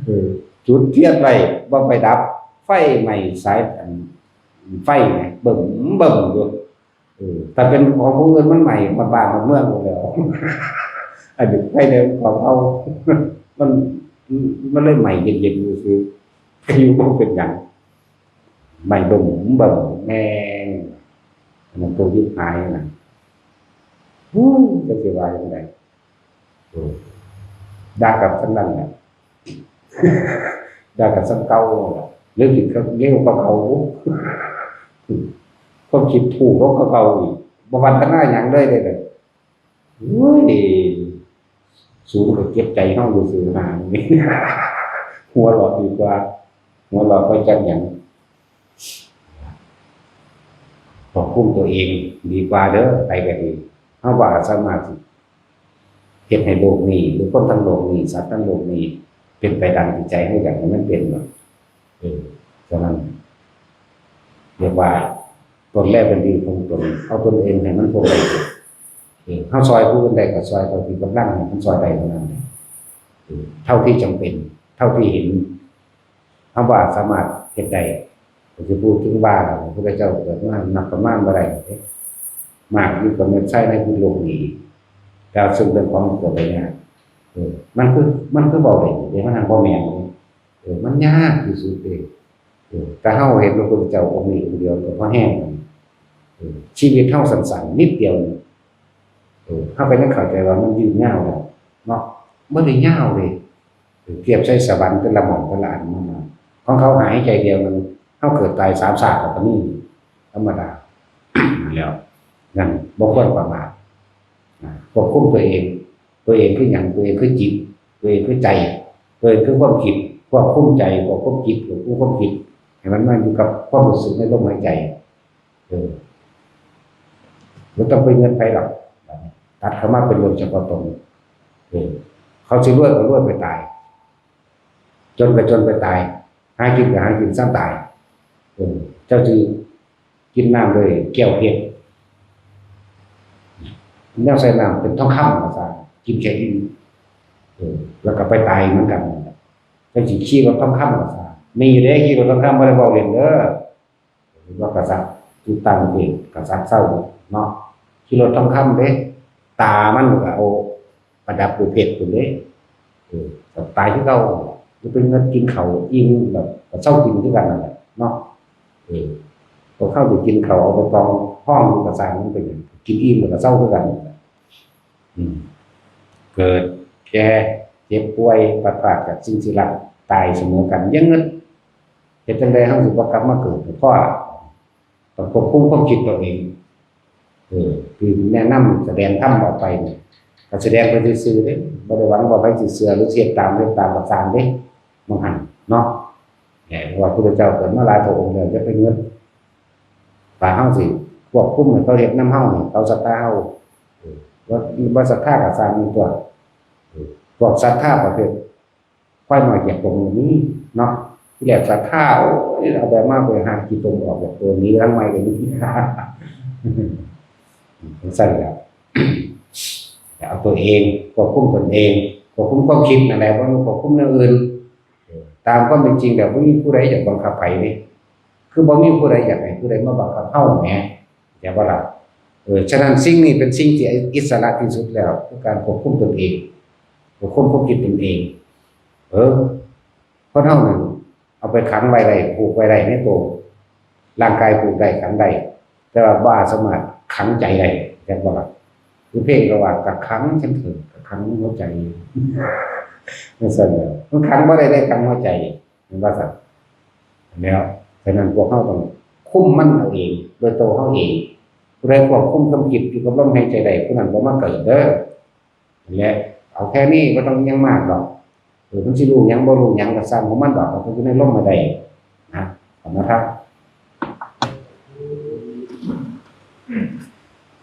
เออ จุดเทียนไว้ บ่ไปดับ ไฟไหม้สาย อัน ไฟไง เบิ่มเบิ่มอยู่ เออ ถ้าเป็นของผู้อื่นมันไหม้ฮอดบ้านฮอดเมืองหมดแล้ว อันนี้ไฟในของเขา มัน มันเลยไหม้เย็นๆซื่อๆ อยู่บ่เป็นหยัง ไหม้เบิ่มเบิ่มแม่ง อันนั้นตัวชิบหายนั่น ฮู้ จักสิว่าจั่งใด เออ ด่ากันส่ำนั้นแหละ ด่ากันส่ำเก่านั่นแหละ เรื่องผิดก็เร็วกว่าเก่า ความคิดถูกกว่าเก่าอีก บ่พัฒนาหยังเลยเด้อ โอ้ย สูงก็เก็บใจเฮาอยู่ซื่อหานี่ หัวเราะดีกว่า หัวเราะบ่จักหยัง ควบคุมตัวเองดีกว่าเด้อ ไปแบบนี้ เฮาบ่สามารถสิเฮ็ดให้โลกนี้ หรือคนทั้งโลกนี้ สัตว์ทั้งโลกนี้ เป็นไปตามที่ใจเฮาอยากให้มันเป็นหรอก เออ ฉะนั้น เรียกว่า ตนแลเป็นดีของตน เอาตนเองให้มันพ้นได้ เออ เฮาซอยผู้อื่นได้ก็ซอยเท่าที่กำลังให้มันซอยได้เท่านั้น เออ เท่าที่จำเป็น เท่าที่เห็น เฮาบ่สามารถเฮ็ดได้ ก็สิพูดถึงว่าพระพุทธเจ้าเกิดมานับประมาณบ่ได้เด้ มากอยู่กับเม็ดทรายในพื้นโลกนี้ แล้วซึ่งเป็นของเกิดได้ยาก เออ มันคือ มันคือเว้าได้เด้ มันหั้นบ่แม่นเด้ เออ มันยากที่สุดเด้ เออ แต่เฮาเห็นพระพุทธเจ้าองค์นี้องค์เดียวก็พอแฮง เออ ชีวิตเฮาสั้นๆนิดเดียวนี่ เออ เฮาก็ยังเข้าใจว่ามันยืนยาวแล้วเนาะ บ่ได้ยาวเด้ เออ เทียบใส่สวรรค์แต่ละหม่องแต่ละอันมา ของเขาหายใจเดียวหนึ่ง เฮาเกิดตายสามชาติก็มี ธรรมดา แล้ว นั่นบ่ควรประมาท นะ ควบคุมตัวเอง ตัวเองคือหยัง ตัวเองคือจิต ตัวเองคือใจ ตัวเองคือความคิด ควบคุมใจ ควบคุมจิต ควบคุมความคิด ให้มันมาอยู่กับความรู้สึกในลมหายใจ เออ บ่ต้องไปเงินไผดอก ตัดเข้ามาเป็นเรื่องเฉพาะตน เออ เขาสิรวยก็รวยไปตาย จนก็จนไปตาย หากินก็หากินซ่ำตาย เออ เจ้าสิกินน้ำด้วยแก้วเพชร แนวใส่น้ำเป็นทองคำว่าซั่น กินแค่อิ่ม เออ แล้วก็ไปตายเหมือนกัน เจ้าสิขี่รถทองคำว่าซั่น นี่เด้ ขี่รถทองคำบ่ได้เว้าเล่นเด้อ ว่ากษัตริย์ คือตั้งเป็นกษัตริย์เซาเนาะ ขี่รถทองคำเด้ ตามันก็เอาประดับด้วยเพชรพุ้นเด้ เออ ก็ตายคือเก่า บ่เป็นเงินกินข้าวอิ่ม แบบก็เซากินคือกันนั่นแหละเนาะ เออ พวกเขาสิกินข้าวเอาไปตองห้องอยู่ก็ซ่างมันเป็นหยัง กินอิ่มแล้วก็เซาคือกันนั่นแหละ อืม เกิด แก่ เจ็บป่วย พลัดพรากจากสิ่งที่รัก ตายเสมอกัน อย่าเงิด เฮ็ดจั่งใด๋เฮาสิบ่กลับมาเกิด เพราะว่าต้องควบคุมความคิดตัวเอง เออ คือแนะนำแสดงธรรมออกไปเนี่ย ก็แสดงไปซื่อๆเด้ บ่ได้หวังว่าไผสิเชื่อหรือสิเฮ็ดตาม เฮ็ดตามก็ซ่างเด้ บางอันเนาะ เออ เพราะว่าพุทธเจ้าเกิดมาหลายพระองค์แล้ว อย่าไปเงิด ว่าเฮาสิควบคุมให้เขาเฮ็ดนำเฮานี่ เขาศรัทธาเฮา เออ บ่ บ่ศรัทธาก็ซ่างมันตั่ว เออ พวกศรัทธาประเภทควายน้อยเกียจตมก็มีเนาะ ทีแรกศรัทธา โอ้ย เอาแบบมาไปหาขี้ตมออกจากตัว หนีไปทางใหม่ก็มี จั่งซั้นแหละ เอาตัวเอง ควบคุมตนเอง ควบคุมความคิดนั่นแหละ บ่แม่นควบคุมแนวอื่น เออ ตามความเป็นจริงแล้ว บ่มีผู้ใดอยากบังคับไผเด้ คือบ่มีผู้ใดอยากให้ผู้ใดมาบังคับเฮาแหม เข้าใจบ่ล่ะ เออ ฉะนั้นสิ่งนี้เป็นสิ่งที่อิสระที่สุดแล้ว คือการควบคุมตนเอง ควบคุมความคิดตนเอง เออ คนเฮานี่เอาไปขังไว้ได้ ผูกไว้ได้ในตัว ร่างกายผูกได้ ขังได้ แต่ว่าบ่สามารถขังใจได้ เข้าใจบ่ล่ะ คือเพลงก็ว่า "กักขังฉันเถิด กักขังหัวใจ" จั่งซั้นแหละ มันขังบ่ได้เด้ ขังหัวใจ แม่นบ่ซั้น แล้ว ฉะนั้นพวกเฮาต้องคุมมันเอาเอง โดยตัวเฮาเอง ผู้ใดควบคุมความคิดอยู่กับลมหายใจได้ ผู้นั้นบ่มาเกิดเด้อ นั่นแหละ เอาแค่นี้ บ่ต้องอิหยังมากดอก เออ มันสิรู้หยังบ่รู้หยังก็ซ่างของมันดอก มันก็อยู่ในลมหายใจนะ เอามาทำ